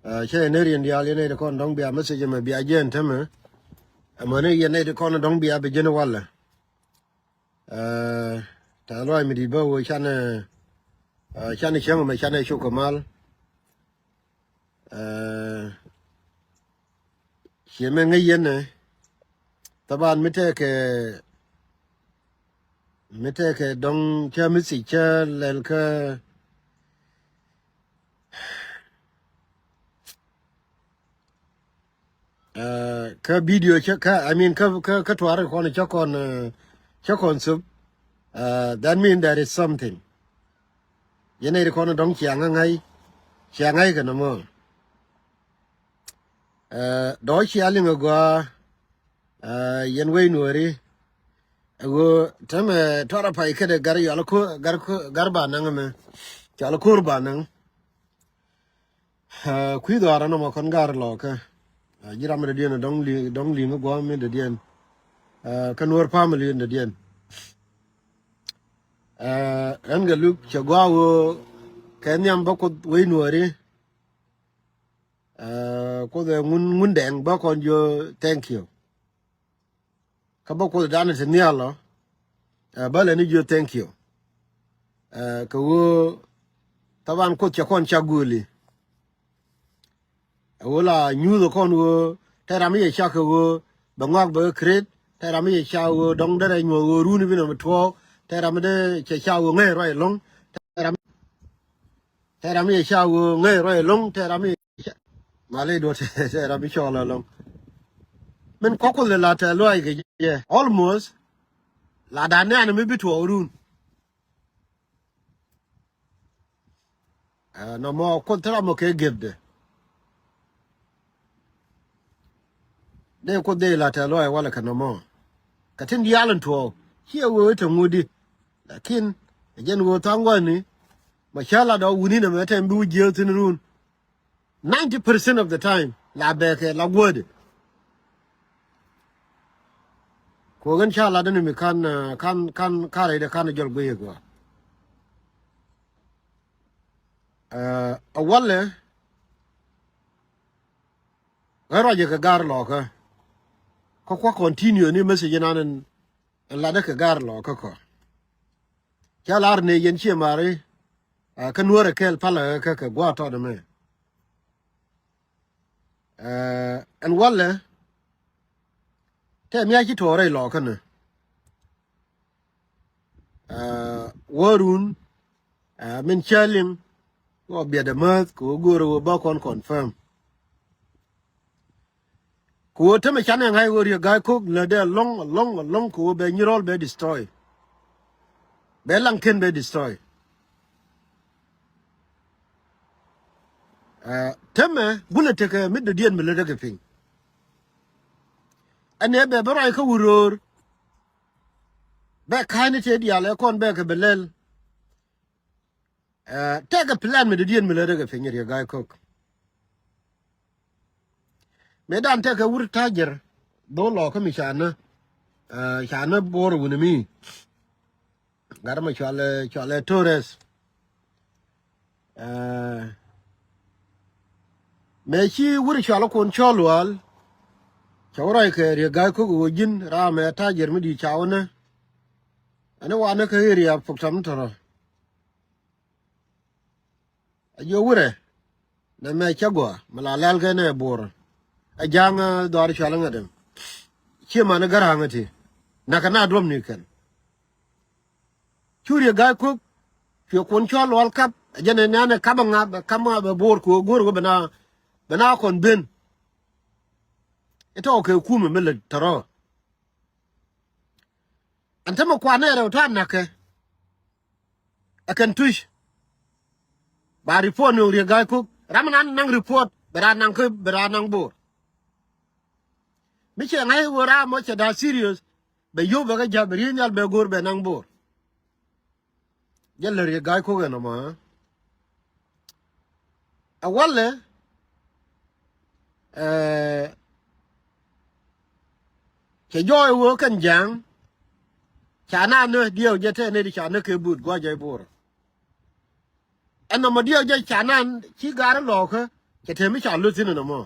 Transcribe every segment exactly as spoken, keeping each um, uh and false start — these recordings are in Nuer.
Cä yɛn nɛy riɛn diaal, yɛn nɛy ti kɔn dɔ̱ŋ bia message mɛ bia jiɛn tämɛ. Amäni yɛn nɛy ti kɔn dɔ̱ŋ bia bi jiɛn walɛ. Tɛ̈th lɔaac mi di̱i̱t bä ɣöö canɛ, canɛ cäŋ mɛ canɛ cuk kɛ mal. Ciɛ mɛ ŋäc yɛn ɛ thaban mi tɛkɛ, mi tɛkɛ dɔ̱ŋ cä message cä lɛl kä kä video cä kä, I mean, kä kä kä tuar kɔn cä kɔn cä kɔn thop. That mean there is something. Yɛn nɛy ti kɔn dɔ̱ŋ cia ŋäc ŋäc, cia ŋäc kɛ nɔmɔ. Dɔ̱ cia liŋ agɔaa. Yɛn wec nuɔri. Ɛ ɣöö tämɛ tuar a pay kädɛ gar yɔal ko̱r, gar ko̱r, gar ba naŋ ɛmɛ. Cɔal ko̱r ba naŋ. Kui̱ dhɔaarä nɔmɔ kɔn gar lɔkä. Ji̱ ram mi dɔ̱diɛn dɔ̱ŋ liŋ, dɔ̱ŋ liŋ gua̱a̱m mi dɔ̱diɛn. Kä nuɔr family in dɔ̱diɛn. Ɛn kɛ luk cɛ gua̱a̱ ɣöö kɛ nhiam bä Kuoth wec nuɔri. Kuoth ɛ ŋun, ŋun dɛŋ bä kɔn jiö thank you. Kä bä Kuoth danɛ ti nhial ɔ, bä lɛ ni jiö thank you. Kɛ ɣöö thaban Kuoth cɛ kɔn cak gööli. Ɛ ɣöö la nyuuth ɛ kɔn ɣöö tɛ ram mi cɛ cak kɛ ɣöö bɛ ŋɔak bɛ kɛ create, tɛ ram mi cɛ cak ɣöö dɔ̱ŋ derɛ nyuɔ̱th ɣöö run i̱ bi nɔmɔ tuɔɔk, tɛ ram mi dee cɛ cak ɣöö ŋäc ruac ɛlɔ̱ŋ, tɛ ram, tɛ ram mi cɛ cak ɣöö ŋäc ruac ɛlɔ̱ŋ, tɛ ram mi cɛ cak, malɛ duɔ̱t, tɛ ram mi cɔɔl ɛlɔ̱ŋ. Min kɔk Kuoth lɛ la tɛ̈th lɔaac kɛ jɛ almost la da̱a̱n nɛ̈ɛ̈n mi bi tuɔɔk run. Nɔmɔ Kuoth te ram mɔ kɛ gift dɛ. Dee Kuoth dee la tɛ̈th lɔaac walɛ kɛ nɔmɔ. Kɛ tin diaal in tuɔɔk ciɛ wee te ŋut di. Lakin ɛ jɛn wee tha̱a̱ŋ wäni mɛ cä la dɔ̱ wuni nɛ mɛ tɛm bi wi̱c jiääk thi̱n run. Ninety percent of the time la bɛɛkɛ la guädɛ. Kuɔk in ca lat in mi kan, kan, kan, kan rɛydɛ kan jɔl guiy ɛ gɔaa. Ɛ walɛ ɣän ruacɛ kɛ gar lɔkä. Kä kua̱ continue ni message inan in latdä kɛ gar lɔkä kɔ. Ca lar ni yɛn ciɛ mari. Kä nuɔrɛ kɛɛl palä kä kɛ gua̱a̱ tɔt ɛmɛ. Ɛn walɛ tɛ mi a ci tuɔɔk rɛy lɔɔkä ni. Wä run min cä liŋ wä biɛt ɛ mäth kɛ wä go̱o̱rɛ wä bä kɔn confirm. Kɛ ɣöö tämɛ canɛ ŋa̱c ɣöö Riek Gai Kok lätdɛ alɔ̱ŋ, alɔ̱ŋ, alɔ̱ŋ kɛ ɣöö bɛ Nyirɔl bɛ destroy. Bɛ Laŋken bɛ destroy. Ɛ tämɛ gulɛ tekɛ mi dɔ̱diɛn mi lätdɛ kɛ piny. Ɛn ɛ bɛ bä ruac kä wut röör. Bɛ ka̱a̱cni tëë diaal ɛ kɔn bɛ kɛ bɛ lɛl. Ɛ tɛkɛ plan mi dɔ̱diɛn mi lätdɛ kɛ piny Riek Gai Kok. Mëë dan tɛkɛ wur ta̱jɛr dho̱l lɔkä mi canä, ɛ canä Bor wuni mi. Gat mɛ cualɛ, cualɛ Torres. Ɛ mëë ci wur cualɛ kun cɔl wal. Cɛ wä ruac kɛ Riek Gai Kok ɣöö ji̱n ram ɛ ta̱jɛr mi di̱i̱t ca wä nä. Ɛn wanä kä area pok tam tɔrɔ. A jiɔ wurɛ nɛ mɛ cä gɔaa mi la lɛl kɛ nɛ Bor. A ja̱a̱ŋ, ɛ, dhɔaar cual ŋädɛm. Ciɛ man ɛ gära̱a̱ŋ ɛ ti. Nakä na duɔ̱m ni kɛn. Cu Riek Gai Kok cuɛ kun cɔl lual kap. A jɛn ɛ nɛn ɛ kap ɛ ŋa̱p, ɛ kap ŋa̱p ɛ Bor kɛ ɣöö go̱o̱r ɣöö bɛ na, bɛ na kɔn ben. Ɛ tɔɔk kɛ kumɛ mi lät tɔrɔ. Ɛn tämɛ kuanɛ rɛw ta̱a̱ na̱kɛ. Ɛ kɛn tuc. Ba report ni Riek Gai Kok. Ram nan naŋ report bɛ ran naŋ kä bɛ ran naŋ Bor. Mi cɛ ŋa̱c wä ram mɔ cɛ da̱a̱ serious. Bɛ yio̱w bɛ kɛ ja̱ bɛ riey nhial bɛ go̱o̱r bɛ naŋ Bor. Jɛ lär Riek Gai Kok ɛn ɔmɔ. Ɛ walɛ, ɛ, cɛ jɔɔy wee kɛn ja̱a̱ŋ. Ca naan ni diɛw jɛ tɛn ni di ca ni kɛ but gua̱c jɛ Bor. Ɛn nɔmɔ diɛw jɛ ca naan ci gaari lɔɔkä. Cɛ tɛm mi ca lo̱th thi̱n ɛn ɛmɔ.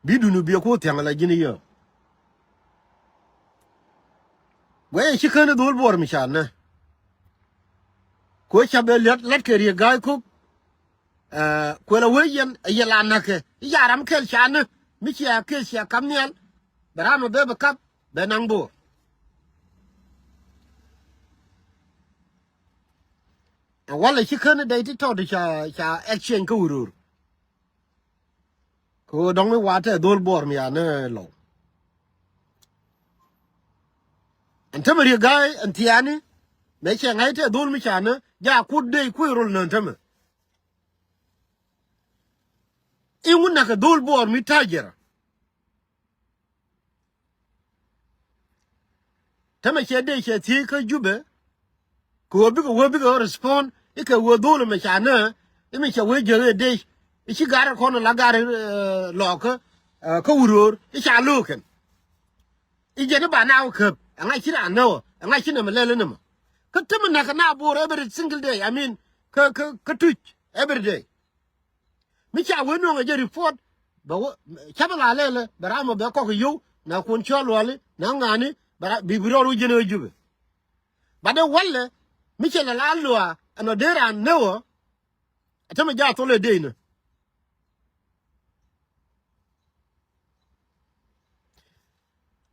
Bi duni biɛ ku thiaŋ la ji̱n yɛ. Guɛ yɛ ci kän i̱ dhol buɔr mi ca nä. Ku ca bɛ liät lat kɛ Riek Gai Kok. Kuɛ la wee yɛn ɛ yɛ la näkɛ i̱ ca ram kɛl ca nä mi cia kɛ cia kap nhial. Bɛ ram ɛ bɛ bɛ kap bɛ naŋ bo̱o̱r. Ɛ walɛ ci kän i̱ dɛy ti tɔt ca ca exchange kä wurur. Kɛ ɣöö dɔ̱ŋ mi wa̱a̱ tɛ dhol buɔr mi anɛ lɔw. Ɛn tämɛ Riek Gai ɛn thiaani mɛ cɛ ŋa̱c tɛ dhol mi ca nä ja kut dee kui̱ rol nä ɛn tämɛ. I̱ ŋun nakɛ dhol buɔr mi ta̱jɛr. Tämɛ cɛ dee cɛ thiec kä Jubɛ. Kɛ ɣöö bikɛ wee bikɛ respond i̱ kɛ ɣöö dhol ɛmɛ ca nä i̱ mi cɛ wee jiäk i̱ dee i̱ ci gar kɔn la gar lɔɔkä kä wuröör i̱ ca lo̱o̱kɛn. I̱ jɛn i̱ ba naaw käp ɛŋa ci raan nä ɣä ɛŋa ci nɛmɛ lɛl inɛmɛ. Kä tämɛ näk kɛ na bo̱o̱r every single day, I mean kä kä kä tuc every day. Mi ca wee nuɔ̱ŋ ɛ jɛ report bɛ wä capɛ la lɛlɛ bɛ ram ɔ bɛ kɔk i̱ yio̱w na kuɔn cɔl luali na ŋa̱ni bɛ ram bi bi rɔɔd wä jiɛn ɛ Jubɛ. Bat dee walɛ mi cɛ lɛ la luaa ɛn ɔ dee raan nɛ wä. Ɛ tämɛ ja thol ɛ dee inä.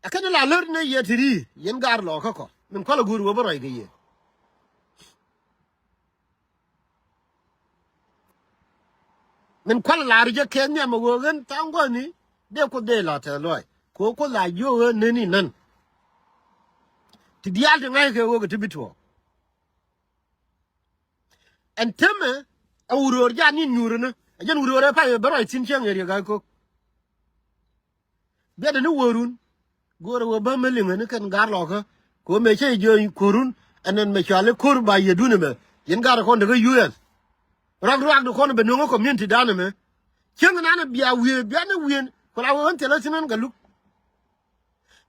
Ɛ kɛn la lär ni yɛ ti ri yɛn gar lɔ kä kɔ min kualɛ guur wä bä rɔy kɛ yɛ. Min kualɛ la ri jɛ kɛ nhiam ɛ wä ɣän tha̱a̱ŋ guäni dee kuoth dee la tɛ luay kɛ wä kuoth la jiök ɣän neni nän. Ti diaal ti ŋa̱c kɛ wä kɛ ti bi tuɔɔk. Ɛn temɛ ɛ wuröör ja nin nyuurä ni ɛ jɛn wuröör ɛ pay ɛ bä ruac thi̱n cäŋ ɛ Riek Gai Kok. Biɛtdɛ ni wurun go̱o̱rɛ wee bä mi liŋä ni kɛn gar lɔkä. Kɛ wee mëë cä jiö ko̱run ɛn ɛn mɛ cɔal i̱ ko̱r ba yiëëdun ɛmɛ. Yɛn gar kɔn dee kä U S. Ruak ruak di kɔn bɛ nueŋä community dan ɛmɛ. Cäŋ nan ɛ bia wiee bia ni wiee ku la wee ɣän thilɛ thi̱n ɣän kɛ luk.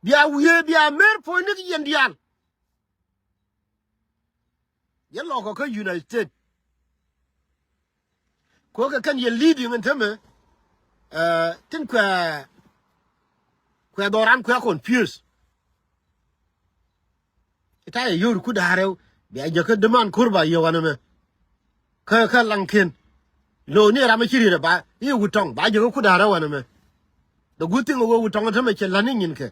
Bia wiee bia mer puɔ̱nyni ki yɛn diaal. Yɛ lɔkɔ kä United States. Kɛ kɛ kɛn yɛ leading in tämɛ. Tin kuɛ kuɛ dhɔran kuɛ confuse. Ita yɛ yio̱r ku da̱rɛ bia jɛ kä demand kur ba yɛ wanɛ mɛ. Kä kä laŋ ken. Lo ni ram mi ci riet ba i̱ wut tɔŋ ba jɛ kä ku da̱rɛ wanɛ mɛ. The good thing wee wut tɔŋ tämɛ cɛ la̱t ni nyin kɛ.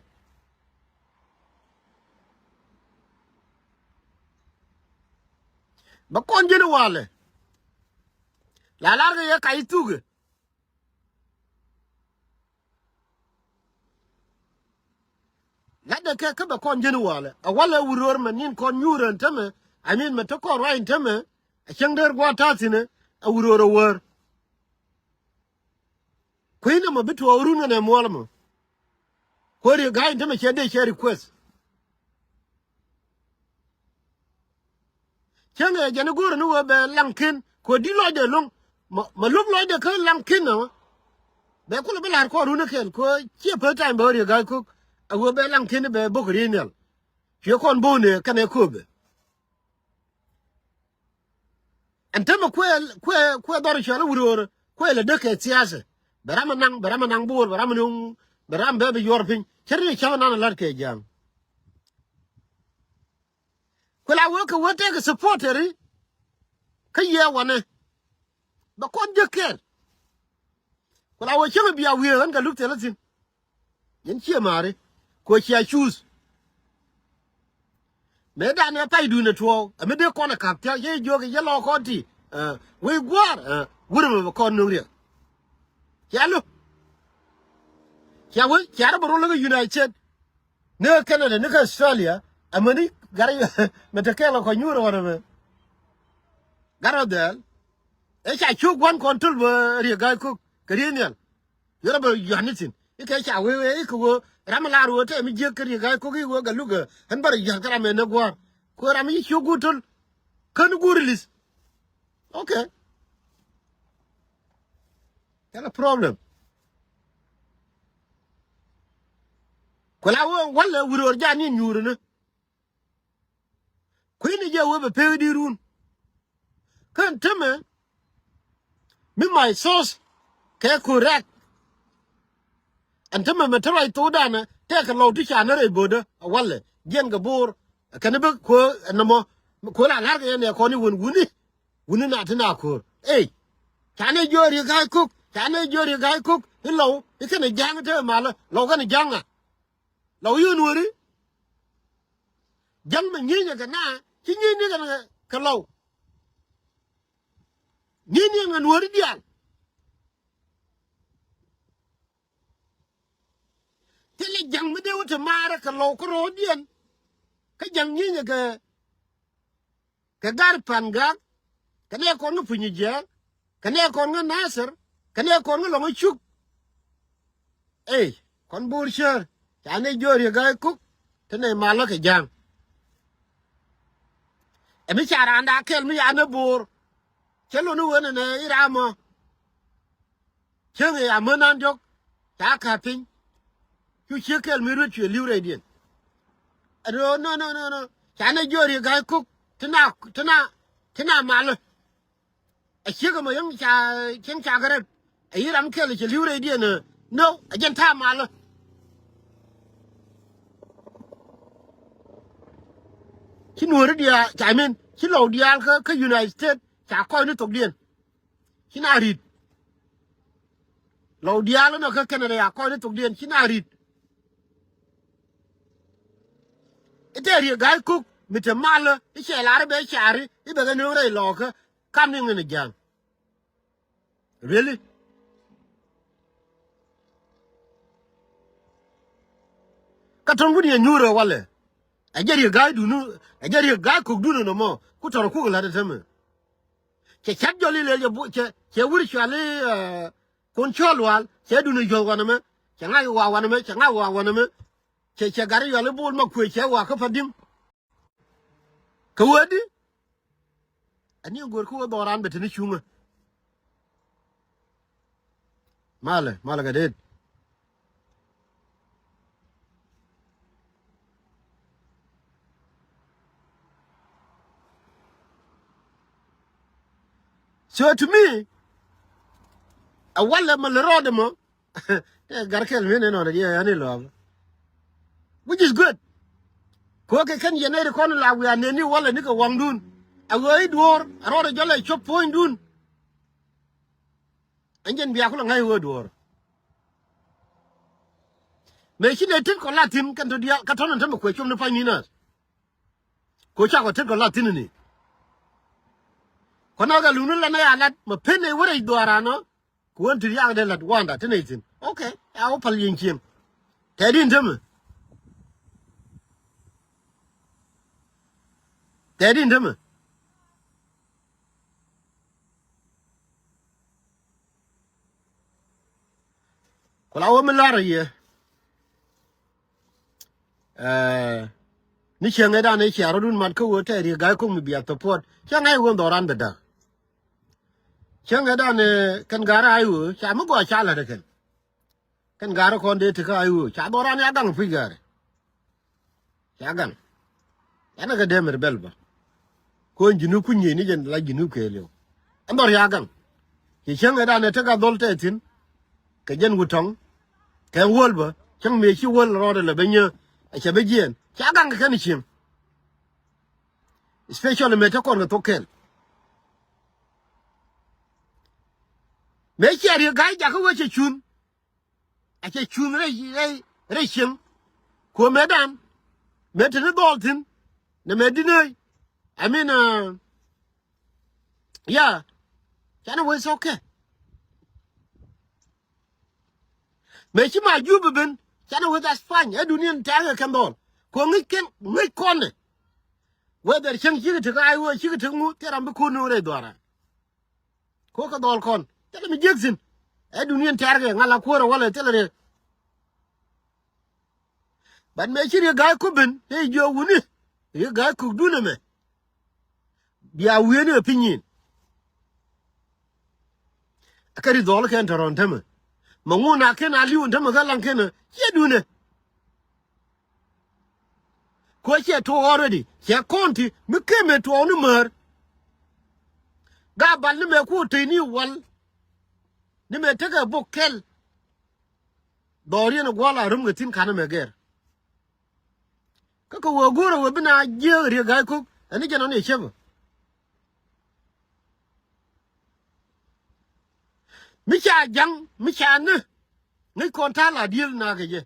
Bɛ kɔn ji̱n walɛ. La lar kɛ yɛ kac thukɛ. Lat dɛ kɛ kä bɛ kɔn ji̱n walɛ a walɛ wuröör mɛ nin kɔn nyuur ɛn tämɛ. I mean mɛ te kɔn ruac ɛn tämɛ. A cäŋ der gua̱a̱th ta̱thi̱nɛ a wuröör a wäär. Kui̱n ɛmɔ bi tuɔɔk run kɛnɛ muɔl ɛmɔ. Kuäär yɛ ga̱a̱c in tämɛ cɛ dee cɛ request. Cäŋ ɛ jɛn i̱ go̱o̱rä ni wee bɛ laŋ ken kuɛ di̱t lɔcdɛ lo̱ŋ. Ma lup lɔcdɛ kä laŋ ken nä. Bɛ kulɛ bi la̱r kɔn run kɛn kuɛ ciɛ peth time bɛ wä riek ga̱a̱c ko̱k. A wee bɛ laŋ ken bɛ bok riey nhial. Cuɛ kɔn bo̱o̱n ɛ kɛnɛ kööbɛ. Ɛn temɛ kuɛ kuɛ kuɛ dhɔr cual i̱ wuröörä kuɛ lɛ däk kɛ thiathɛ. Bɛ ram ɛ naŋ bɛ ram ɛ naŋ bo̱o̱r bɛ ram ɛ naŋ bɛ ram bɛ bi yuɔr piny. Cä ri cäŋ nan ɛ la̱t kɛ ja̱a̱ŋ. Ku la wee kɛ wee tëëkɛ supporteri. Kä yiëë wanɛ bɛ kɔn jiäk kɛɛl. Ku la wee cäŋ bia wiee ɣän kɛ luk thilɛ thi̱n. Yɛn ciɛ ma̱a̱ri kuɛ cia cuuth. Mëë danɛ paydun ɛ tuɔɔk ɛ mi dee kɔn ɛ ka̱p thia̱k yɛ jiök yɛ lɔ kɔn ti. Wec gua̱a̱r wurɛ mɛ bɛ kɔn no̱ŋ riɛk. Cia lo̱k. Cia wec cia rɔ bɛ rɔ lo̱k ɛ United States. Ni kä Canada ni kä Australia. Amäni gat mɛ te kɛɛl kɛ kɔc nyuur ɛ ɣɔn ɛmɛ. Gat rɔ dhɛɛl. Ëë ca cuk gua̱n kɔn töl bä riek ga̱a̱c ko̱k kɛ riey nhial. Yɔrɔ bä yua̱t ni thi̱n i̱ kɛ ca wee wee i̱ kɛ wee ram mi laar wee tɛm i̱ jiäk kä riek ga̱a̱c ko̱k i̱ wee Gat Luk ɛ ɣän bä rɔ yua̱t kä ram ɛ nɛ gua̱a̱r. Kɛ wee ram i̱ cuk guur töl. Kän guur li̱th. Okay. Kɛn a problem. Ku la wee walɛ wuröör ja̱ ni nyuur ni. Kui̱ni jɛ wee bɛ pek di run. Kän tämɛ Mi my source kɛ correct. Ɛn te mɛmɛ te ruac thokdan ɛ tɛkɛ Lɔw ti ca ni rɛy bo̱o̱dä ɛ walɛ jiɛn kɛ Bo̱o̱r. Kɛn bi kuäär ɛ nɔmɔ kuäär a la̱r kɛ yɛn ɛ kɔn i̱ wun wuni. Wuni na ti na ko̱o̱r ey. Ca ni jiöör i̱ ga̱a̱c kok, ca ni jiöör i̱ ga̱a̱c kok i̱ Lɔw i̱ kɛn i̱ ja̱a̱ŋ te malä Lɔw kɛn i̱ ja̱a̱ŋ a. Lɔw yio̱o̱n weri. Ja̱ŋ mɛ nyienyɛ kɛ na ci nyienyɛ kɛ kɛ Lɔw. Nyienyɛ kɛ nuɔ̱ri diaal. Thilɛ ja̱ŋ mi dee wä te maarä kɛ Lɔw kä ro̱o̱diɛn. Kä ja̱ŋ nyienyɛ kɛ kɛ Gar Pan Gak. Kɛ nɛ kɔn ŋä Puny Jiɛɛk. Kɛ nɛ kɔn ŋä Nasir. Kɛ nɛ kɔn ŋä Lɔŋ Cuk. Ey kɔn Bo̱o̱r cäär ca nɛ jiöör i̱ ga̱a̱c kok. Te nɛ malä kɛ ja̱a̱ŋ. Ɛ mi ca raanda kɛl mi ya nɛ Bo̱o̱r. Cɛ lon i̱ wen ɛnɛ i̱ ram ɔ. Cieŋ i̱ amänan diɔ̱k ca ka̱p piny. Cu ciek kɛl mi ruet cuɛ li̱w rɛydiɛn. Ɛn ɣöö nɔ nɔ nɔ nɔ ca nɛ jiöör i̱ ga̱a̱c kok. Ti na ti na ti na malä. A ciek ɛmɔ yäŋ ca cieŋ ca kɛ rɛp. A yi̱ ram kɛl cɛ li̱w rɛydiɛn ɛ nɔ a jɛn ta̱a̱ malä. Ci nuɔ̱ɔ̱ri diaal ca min ci Lɔw diaal kä kä United States ca kɔc ni thokdiɛn. Ci na ri̱t. Lɔw diaal inɔ kä Canada ya kɔc ni thokdiɛn ci na ri̱t. I̱ tɛ riek ga̱a̱c kok mi te malä i̱ cɛ lar i̱ bɛ cari i̱ bɛ kɛ nööŋ rɛy Lɔɔkä. Kam ni ŋin i̱ ja̱a̱ŋ. Really? Kä tɔ̱ŋ wut yɛ nyuurɛ walɛ. Ɛ jɛ riek ga̱a̱c duni ɛ jɛ riek ga̱a̱c kok duni nɔmɔ ku tɔ̱r kuk la̱t ɛ tämɛ. Cɛ ca̱t jɔl ilɛl cɛ bu cɛ cɛ wir cual i̱ kun cɔl wal cɛ duni yuɔth wanɛ mɛ. Cɛ ŋa̱c wa wanɛ mɛ cɛ ŋa̱c wa wanɛ mɛ. Cɛ cɛ gat i̱ yual i̱ bol ma kuëë cɛ wa kä pa di̱ŋ. Kä wee di. Ani go̱o̱r kä wee dhɔran bɛ tini cuŋä. Malɛ malɛ kɛ det. So to me, a walɛ ma lɛ rɔɔdɛ mɔ. Tɛ gar kɛl mi ni nɔn a diɛ yani lɔam. Which is good. Ko kɛ kɛn yɛn ɛ ri kɔn la wiaa neni walɛ ni kɛ waŋdun. A ɣöö i̱ duɔ̱ɔ̱r a rɔɔdɛ jɔlɛ cop puɔ̱nydun. Ɛn jɛn bia kulɛ ŋa̱c ɣöö duɔ̱ɔ̱r. Mëë ci nɛ tet kɔ la thi̱n kɛn tɔ diaal kä tɔ̱nɛ tämɛ kuɛ com ni pa̱ny ni̱n a̱a̱t. Ko cakɔ tet kɔ la thi̱n ni. Kɔn a kɛ luni lɛn a ya lat mɛ pen ɛ wärɛ i̱ dhuaaran ɔ. Ku wen ti riaak dee lat wanda ti nɛy thi̱n. Okay. A wä pal yieŋ cieŋ. Tɛɛdi in tämɛ. Tɛɛdi in tämɛ. Ku la wä mi la̱r a yɛ. Ɛɛ, ni cieŋɛ dan ɛ cia rɔ̱dun mat kä wä tɛɛri ga̱a̱c ko̱ŋ mi bia thop puɔt. Cä ŋa̱c wä dhɔran bɛ da̱k. Cäŋɛ dan ɛ kɛn ga̱rä a i̱ ɣöö ca mi gɔaa ca la̱t ɛ kɛn. Kɛn ga̱rä kɔn dee tekä a i̱ ɣöö ca dhɔran ya gaŋ puc ga̱rä. Ca gaŋ. Ɛn ɛ kɛ dee mɛr bɛl bä. Kuɔn ji̱nu kuny ŋi̱i̱c ni jɛn la ji̱nu kɛɛliw. Ɛn dhɔr ya gaŋ. Ci cäŋɛ dan ɛ tekä dhɔl tɛ thi̱n. Kɛ jɛn wut tɔŋ. Kɛ wäl bä cäŋ mëë ci wäl rɔɔdɛ lɛ bä nyä. Ɛ cɛ bä jiɛɛn ca gaŋ kɛ kɛn cieŋ. Especially mëë te kɔn kɛ thok kɛl. Mëë cia riek ga̱a̱c jakä wee cɛ cuun. A cɛ cuun rɛy rɛy rɛy cieŋ. Kuɔ mëë dan mëë te ni dhɔɔl thi̱n. Nɛ mëë di̱n ëë. I mean, uh, yeah. Canɛ wee thok kɛ. Mëë ci ma jup ben canɛ wee dhath pany ɛ duniɛn tɛ̈rkɛ kɛn dhɔɔl. Kuɔ ŋi̱c kɛn ŋi̱c kɔnɛ. Whether cäŋ cikɛ tek a i̱ wee cikɛ tek ŋu thil ram bi ko̱r ni wä rɛy dhuaran. Ko̱ kɛ dhɔl kɔn thilɛ mi jiäk thi̱n. Ɛ duniɛn tɛ̈rkɛ ŋa̱l a kuäärɛ walɛ thilɛ riɛk. But mëë ci riek ga̱a̱c kup ben tëë jiök wuni riek ga̱a̱c kukdun ɛmɛ. Bia wi̱i̱ni ɛ piny nyin. Kä ri dhɔl kɛn tɔ̱rɔ̱n tämɛ. Mɛ ŋun a ken a li̱w ɛn tämɛ kä laŋ kenɛ ciɛ dunɛ. Kuɛ ciɛ tuɔɔk already ciɛ kɔn ti mi kemɛ tuɔɔk ni määr. Ga bal ni mɛ ku tëy ni wal. Ni mëë tekɛ bok kɛl. Dhɔriɛn ɛ gua̱a̱th la rum kɛ thi̱n ka̱n ɛmɛ gɛr. Kä kɛ wee go̱o̱rɛ wee bi na jiääk Riek Gai Kok ɛn ni jɛn ɔn yɛ cäpä. Mi ca ja̱ŋ mi ca ni ŋäc kɔn ta̱a̱ la diëël na kɛ jɛ.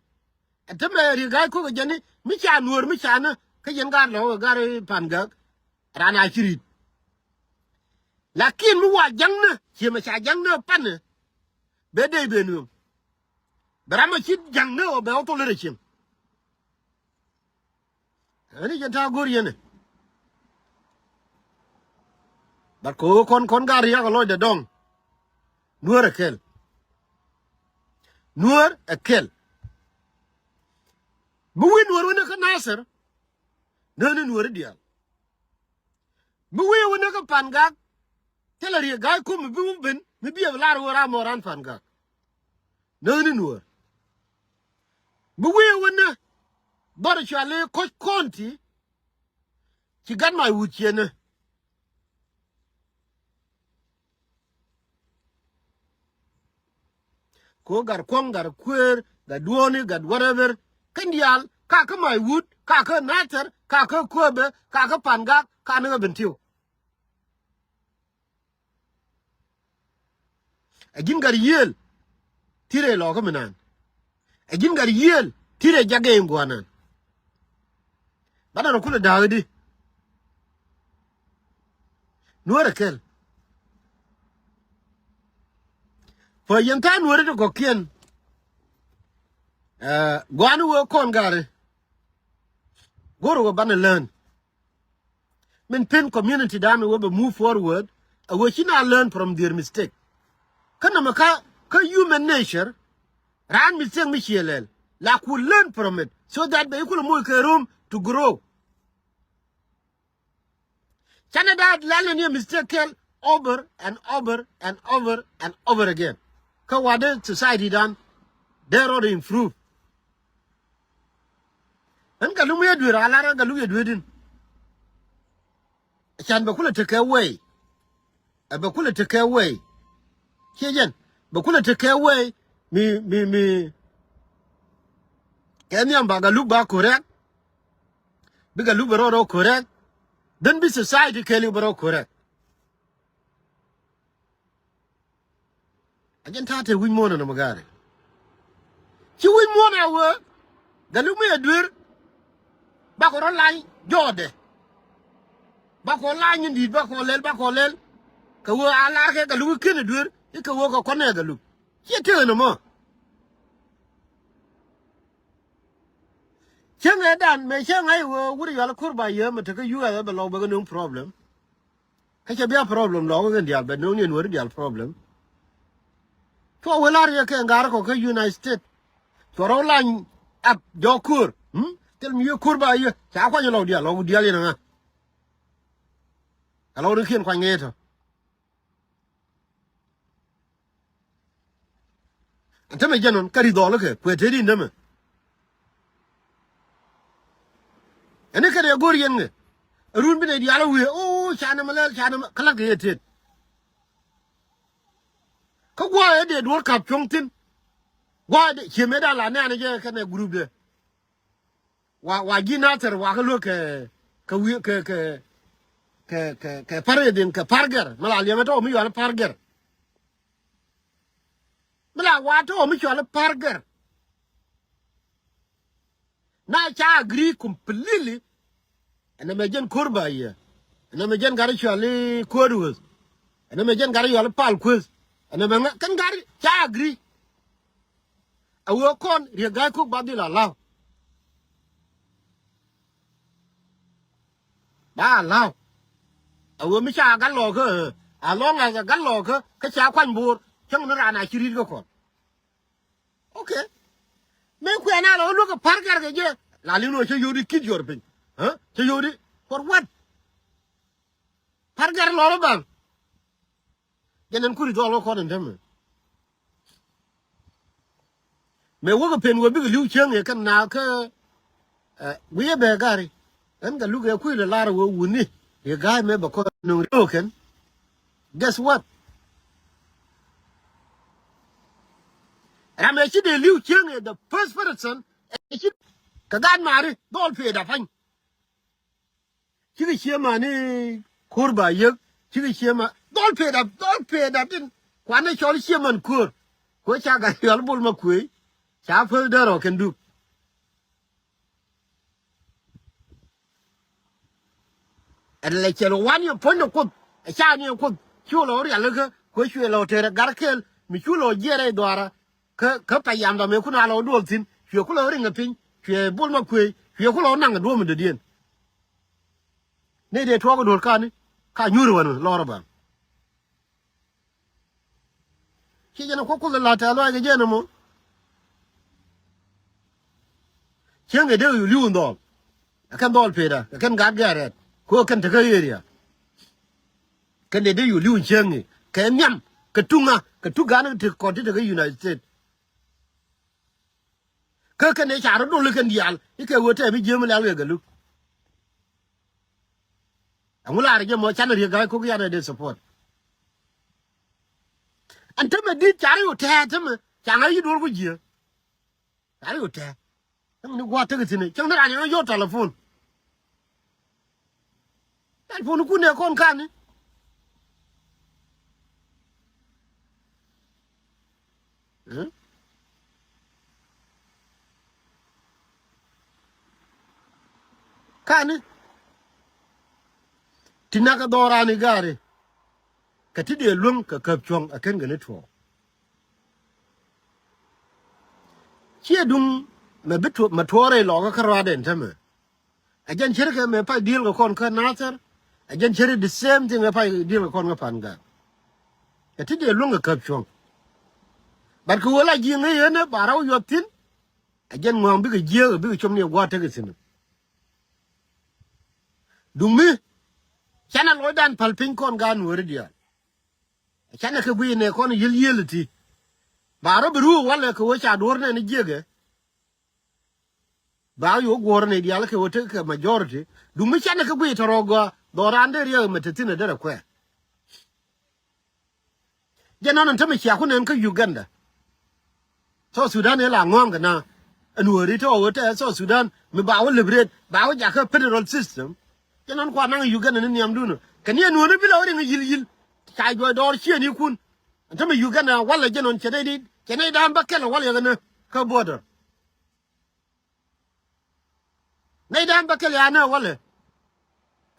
Ɛ tämɛ Riek Gai Kok ɛ jɛn ni mi ca nuäär mi ca ni kä yɛn gaat lɔ̱k ɛ gaat Pangak. Raan a ci ri̱t. Lakin mi wa ja̱ŋnä ciɛ mɛ ca ja̱ŋnä panɛ. Bɛ dee ben nueŋ. Bɛ ram a ci ja̱ŋnä ɔ bɛ wä thol rɛ cieŋ. Ɛn i̱ jɛn ta̱a̱ go̱r yɛn ɛ. Bat kɛ ɣöö kɔn kɔn gaat ria̱k ɛ lɔcdɛ dɔ̱ŋ. Nuäär ɛ kɛl. Nuäär ɛ kɛl. Bi wi̱i̱ nuäär wä ni kä Nathir. Nääni nuäär i̱ diaal. Bi wi̱i̱ wä ni kä Pangak. Thilɛ Riek Gai Kok mi bi wä ben mi bi ɛ bi lar wä ram mɔ ran Pangak. Nääni nuäär. Bi wi̱i̱ wä ni dhɔr cuali Koch County. Ci gat Maiwut ciënä. Ko gat Kuɔŋ, gat Kuëër, gat Duɔ̱ɔ̱ni, gat whatever. Kɛn diaal ka kä Maiwut, ka kä Nathir, ka kä Kööbɛ, ka kä Pangak, ka ni kä Bentiu. Ɛ ji̱n gat yiëël ti rɛy lɔkä mi naan. Ɛ ji̱n gat yiëël ti rɛy jakɛ in gua̱a̱r naan. Banɛ rɔ kulɛ da̱a̱k di. Nuäär ɛ kɛl. Pä yɛn tha̱a̱ŋ nuäär ti kɔ̱kiɛn. Ɛ gua̱a̱ni wee kɔn gari. Go̱o̱r wee banɛ lään. Min pen community dan wee bɛ move forward. A wee ci na learn from their mistake. Kä nɔmɔ kä kä human nature. Raan mistake mi ciɛ lɛl la ku learn from it so that bɛ ikulɛ moc kɛ room to grow. Canɛ daat lɛl ni mistake kɛl over and over and over and over again. Kä wadɛ society dan dee rɔɔd improve. Ɛn Galuk mi yɛ dueer a lar ɛn Galuk yɛ dueer din. Can bɛ kulɛ tekɛ wei. Ɛ bɛ kulɛ tekɛ wei. Ciɛ jɛn bɛ kulɛ tekɛ wei. Mi mi mi. Kɛ nhiam ba Galuk ba correct. Bi Galuk bɛ rɔɔd rɔ correct. Then bi society kɛɛliw bɛ rɔ correct. A jɛn ta̱a̱ te wi̱c muɔ̱ɔ̱n ɛn ɔmɔ gaari. Ci wi̱c muɔ̱ɔ̱n a wee Galuk mi a duer. Bakɔ rɔ lany jɔɔdɛ. Bakɔ lany in di̱i̱t bakɔ lɛl bakɔ lɛl. Kɛ wee a lar kɛ Galuk i̱ ken a duer i̱ kɛ wee kɛ kɔn ɛ Galuk. Ciɛ tek ɛn ɔmɔ. Cäŋ ɛ dan mɛ cäŋ ɛ wee wut yɔal kur ba yee mɛ tekɛ U S bɛ lɔk bɛ kɛ nuŋ problem. Kä cɛ bia problem lɔk kɛ diaal bɛ no̱o̱ŋ ni nuɔ̱ri diaal problem. Cuɔ wee lar yɛ kɛ ŋa̱r kɔ kä United States. Cuɔ rɔ lany ap jɔk ko̱r. Thil mi yee ko̱r ba yee ca kuany lɔk diaal lɔk diaal yɛn ŋa. Ɛ lɔk ni kiɛn kuany ŋee tɔ. Ɛn tämɛ jɛn ɣän kä ri dhɔɔl kɛ kuɛ te ri nämɛ. Ɛn ni kɛn ɛ go̱r yɛn ŋɛ. Run bi nɛ diaal wiee o ca nɛmɛ lɛl ca nɛmɛ kä la̱t kɛ yɛ tet. Kä gua̱a̱ ɛ dee duɔ̱ɔ̱r ka̱p cuɔ̱ŋ thi̱n. Gua̱a̱ ɛ dee ciemɛ da̱a̱n la nɛ̈ɛ̈n jɛ kɛnɛ group dɛ. Wa wa ji̱ Nathir wa kä luäk kɛ kɛ wi̱i̱ kɛ kɛ kɛ kɛ kɛ Pargɛr kɛ Pargɛr mi la liɛmɛ tɔ̱ mi yual Pargɛr. Mi la wa tɔ̱ mi cual Pargɛr. Na ca agree completely. Ɛn ɛmɛ jɛn ko̱r ba yɛ. Ɛn ɛmɛ jɛn gari cual i̱ ko̱r weth. Ɛn ɛmɛ jɛn gari cual i̱ pal kueth. Ɛn ɛmɛ ŋa kɛn gari ca agree. A wee kɔn Riek Gai Kok ba dhil allow. Ba allow. A wee mi ca gat lɔɔkä ɛ alɔŋ a gat lɔɔkä kä ca kuany bo̱o̱r cäŋ ni raan a ci ri̱t kä kɔn. Okay. Mëë kuɛn a lɔ luäk kɛ Pargɛr kɛ jɛ la li̱n wä cä yodi kit yɔr piny. Cä yodi for what? Pargɛr lɔr baŋ. Jɛn ɛn kuri dhɔl wä kɔn ɛn tämɛ. Mëë wäkɛ pen wä bikɛ li̱w cieŋ yɛ kɛn naath kä wi̱i̱ ɛ bɛ gari. Ɛn kɛ luk ɛ kui̱ lɛ lar wä wuni yɛ ga̱a̱c mëë bɛ kɔn no̱ŋ ri̱w kɛn. Guess what? Ram ɛ ci dee li̱w cieŋ ɛ the first person. Ɛ ci kɛ gaat mari dhɔl pee da pa̱ny. Cikɛ cië mani ko̱r ba yek, cikɛ cië ma dhɔl pee da, dhɔl pee da tin. Kuanɛ cɔl cië man ko̱r. Ko ca gat yɔl bol ma kuëë. Ca päl därɔ kɛn duk. Ɛn lɛ cɛ lɛ wan yɛ puɔ̱ny ni Kuoth. Ɛ ca ni Kuoth cu lɔ rialikä. Kuɛ cuɛ lɔ tɛrɛ gar kɛɛl mi cu lɔ jiɛɛr rɛy dhuaarä. Kä kä pɛc yamdɔ mëë kun a lɔ duɔl thi̱n cuɛ ku lɔ riŋ ɛ piny cuɛ bol ma kuëë cuɛ ku lɔ naŋ ɛ duɔ̱ɔ̱m ɛ dɔ̱diɛn. Nɛy dee tuɔɔk ɛ duɔ̱ɔ̱r kani ka nyuur ɛ wän lɔr ɛ bam. Ci jɛn ɛ kuɔk Kuoth ɛ la̱t tɛ̈th lɔaac kɛ jɛn ɛmɔ. Cieŋ ɛ dee yu li̱w in dhɔl. Ɛ kɛn dhɔl peda ɛ kɛn gat gɛɛrɛt ko ɛ kɛn tekä area. Kɛn dee dee yu li̱w in cieŋ ɛ kɛ nhiam kɛ tuŋa kɛ tuŋ gan kɛ tek kɔt ti tekä United States. Kä kɛn dee ca rɔ dol i̱ kɛn diaal i̱ kɛ ɣöö tɛm i̱ jiääm i̱ lɛl kɛ gɛ luk. Ɛŋu laar jɛ mɔ canɛ riek ga̱a̱c ko̱k yanɛ dee support. Ɛn tämɛ di̱t carɛ yu tɛɛ tämɛ ca ŋa̱c yi duɔl ku jiääk. Carɛ yu tɛɛ. Cäŋ ni gua̱a̱th tek thi̱n cäŋ ni raan yɛn yɔt telephone. Telephone kun ɛ kɔn kani. Kani ti nak kɛ dhɔran i̱ gaari. Kɛ ti dee luäŋ kɛ käp cuɔ̱ŋ ɛ kɛn kɛ ni tuɔɔk. Ciɛ duŋ mɛ bi tuɔɔk mɛ tuɔɔk rɛy lɔkä kä ruaadɛ ɛn tämɛ. Ɛ jɛn ceri kɛ mɛ pay diel kɛ kɔn kä Nathɛr. Ɛ jɛn ceri the same thing ɛ pay diel kɛ kɔn kä Pan Gak. Ɛ ti dee luäŋ kɛ käp cuɔ̱ŋ. But kɛ ɣöö la ji̱ ŋäc ɣän ɛ ba rɔw yuɔth thi̱n. Ɛ jɛn ŋua̱a̱ŋ bikɛ jiääk ɛ bikɛ com ni ɛ gua̱a̱th tek thi̱n. Duŋ mi canɛ lɔcdan päl piny kɔn gaat nuääri diaal. Canɛ kɛ guiy nɛ kɔn yiel yiel ti. Ba rɔ bi ruuk walɛ kɛ ɣöö ca duɔ̱ɔ̱r nɛn jiäkɛ. Ba yo̱o̱k guɔ̱ɔ̱r nɛ diaal kɛ ɣöö tekɛ majority. Duŋ mi canɛ kɛ guiy tɔ̱rɔ̱ gɔaa dhɔran dee riɛk mɛ te thi̱n ɛ derɛ kuɛɛr. Jɛ nɔn ɛn tämɛ cia ku nɛn kä Uganda. South Sudan ëë la ŋɔ̱a̱ŋ kɛ na ɛn wääri tɔ̱ ɣöö tɛ South Sudan mi ba wä liberate ba wä jakä federal system. Jɛ nɔn kuan naŋ Uganda ni nhiamdun ɔ kɛ ni ɛn wääri bi la wä riŋ yi̱l yi̱l. Ca juɔc dɔɔr ciëënikun. Ɛn tämɛ Uganda walɛ jɛ nɔn cɛ nɛy di cɛ nɛy da̱a̱n bä kɛl ɛ walɛ kɛ nä kä border. Nɛy da̱a̱n bä kɛl ya nä walɛ.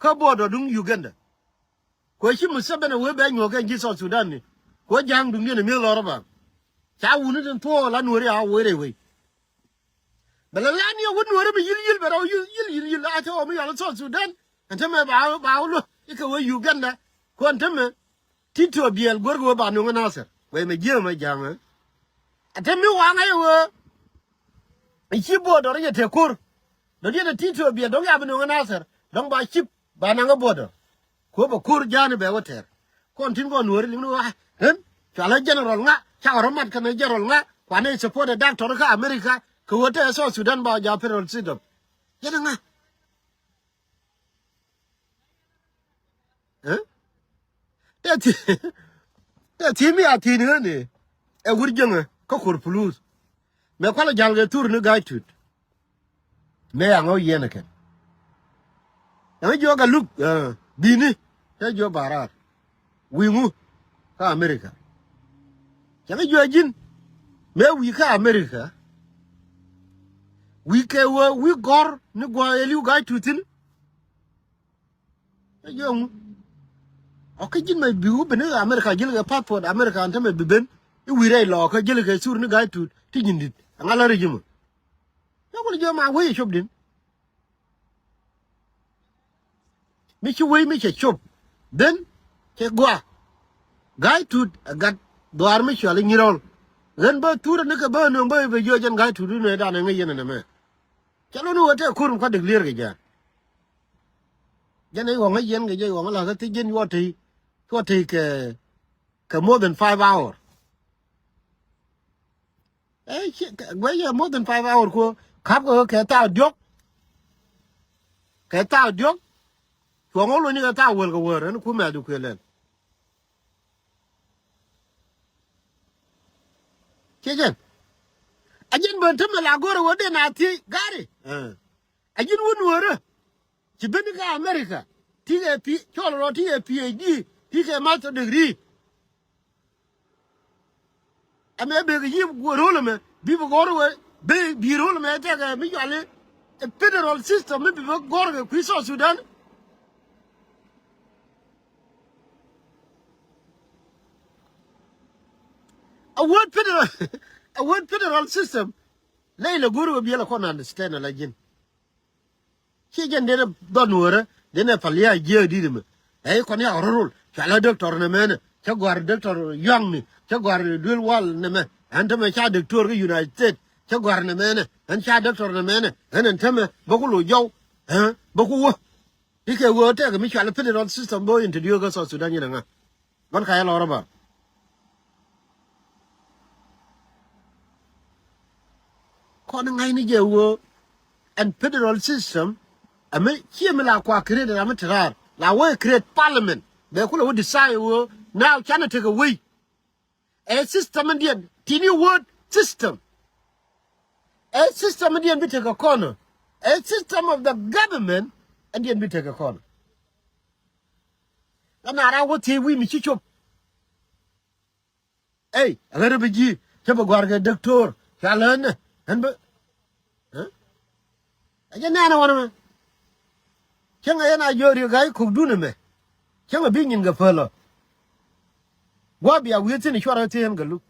Kä border duŋ Uganda. Kuɛ ci Museveni wee bɛ nyuɔ̱k kɛn ji̱ South Sudan ni. Kuɛ ja̱a̱ŋ duŋdiɛn ɛ mi̱eth lɔr ɛ ba. Ca wuni tin thuɔɔk la nuɔ̱ɔ̱ri a wee rɛy wei. Bɛ lɛ lan yɛ wut nuɔ̱ɔ̱ri mi yi̱l yi̱l bɛ rɔw yi̱l yi̱l yi̱l yi̱l a cɛ ɣɔw mi yɔl South Sudan. Ɛn tämɛ ba ba wä luäk ikɛ wee Uganda. Kuɔn tämɛ. Ti tuɔɔk biɛl guäär kɛ wee ba nuŋ ɛ Nathɛr wee mɛ jiääk mɛ ja̱a̱ŋ ɛ. Ɛ tämɛ mi waŋ ɛ wee. I̱ ci border yɛ te ko̱r. Dɔ̱diɛn ɛ ti tuɔɔk biɛl dɔ̱ŋ ya bi nuŋ ɛ Nathɛr dɔ̱ŋ ba cip. Ba naŋ ɛ border. Kuɔ bɛ ko̱r ja̱a̱ni bɛ wä tɛr. Kɔn tin kɔn nuɔ̱ɔ̱ri liŋ ni wä ɣän. Cualä general ŋa cakɔ rɔ mat kɛnɛ general ŋa kuanɛ support ɛ doctor kä America. Kɛ wä tɛ South Sudan ba wä ja̱ federal system. Jɛn ɛ ŋa. Ɛ? Tɛ thi tɛ thi mi a thi̱n ɣän ɛ. Ɛ wur jäŋä kä ko̱r puluth. Mɛ kualɛ ja̱l kɛ thur ni ga̱a̱c tut. Mëë yaŋ ɣä yiɛn ɛ kɛn. Yaŋ jiök a luk bi̱i̱ni. Cä jiök ba raar wi̱i̱ŋu kä America. Cä jiök ji̱n mëë wi̱i̱ kä America. Wi̱i̱ kɛ wä wi̱i̱ gɔ̱r ni gua̱a̱ ëë li̱w ga̱a̱c tuth thi̱n. Ɛ jiɔŋ ɔ kä ji̱n mɛ bi wä ben i̱ America ji̱l kɛ passport America ɛn tämɛ bi ben i̱ wi̱i̱ rɛy lɔɔkä ji̱l kɛ thur ni ga̱a̱c tuut ti nyin di̱t ɛŋa lär i̱ ji̱ mɔ. Ɛ wä jiɔŋ ma wee i̱ cop di̱n. Mi ci wee mi cɛ cop ben cɛ gɔaa. Ga̱a̱c tuut ɛ gat dhuaar mi cual i̱ nyirɔl. Ɣän bä thur ni kɛ bä nöŋ bä i̱ bɛ jiɔk jɛn ga̱a̱c tuut i̱ nöödan ɛŋa yɛn ɛn ɛmɛ. Cä luni wä tɛ kur mi kuat dek lier kɛ jɛ. Jɛn i̱ ɣɔŋä yɛn kɛ jɛ ɣɔŋä la̱kä thiec jɛn yuɔ tey cuɔ tey kɛ kɛ more than five hour. Ɛ guey yɛ more than five hour kuɔ ka̱p kɛ kɛ thaak diɔ̱k. Kɛ thaak diɔ̱k cuɔ ŋɔl wä ni kɛ thaak wäl kɛ wäär ɛn ku mɛ̈th di kuëë lɛl. Ciɛ jɛn. A ji̱n ben tämɛ la go̱rɛ wä den a thiec gari. Ɛ. A ji̱n wä nuɔ̱ɔ̱rä. Ci ben kä America. Ti kɛ pi-, cɔl rɔ ti kɛ P H D. Ti kɛ master degree. Ɛmɛ bek yi rol ɛmɛ. Bi bi gɔr wɛ. Bi, bi rol ɛmɛ tɛkɛ mi cɔali. Ɛ federal system mi bi bä gɔr kɛ kui̱ South Sudan. A word federal, a word federal system. Ley lɛ go̱r wä biɛl a kɔn understand ala ji̱n. Ci jɛn denɛ dhɔn wärä, denɛ pal ya jiɛ di mɛ. Ɛ kɔn ya rol, cua la doctor nɛ mɛnɛ, cɛ gɔar doctor Young ni, cɛ gɔar duel wal nɛ mɛ. Ɛn tämɛ ca doctor kä United States, cɛ gɔar nɛ mɛnɛ, ɛn ca doctor nɛ mɛnɛ, ɛn ɛn tämɛ bä ku lo jɔw, ɛ bä ku wä. Ikɛ wä tɛk mi cua la federal system bä introduce kä South Sudan yɛn ɛ ŋa. Gɔn ka yɛ lɔr ɛ ba. Kɔn ŋa̱cni jɛ wä ɛn federal system. Ɛmɛ ciɛ mi la kua create ram mi te raar la wä create parliament bɛ kulɛ wä decide wä. Now canɛ tekɛ wei. Ɛ system in diɛn tini word system. Ɛ system in diɛn bi tekɛ kɔn. Ɛ system of the government in diɛn bi tekɛ kɔn. Ɛ na ra wä thiec wi̱i̱ mi ci cop. Ey, a ɣän rɔ bi ji̱ cä bi gɔ̱a̱r kɛ doctor cua lä ɣän nɛ ɣän bä. Ɛ jɛ nɛɛnɛ wanɛ mɛ. Cäŋɛ yɛn a jiök riek ga̱a̱c kukdun ɛmɛ. Cäŋɛ bi nyin kɛ päl ɔ. Gua̱a̱ bia wi̱i̱ thi̱n cuarɛ thi̱n kɛ luk.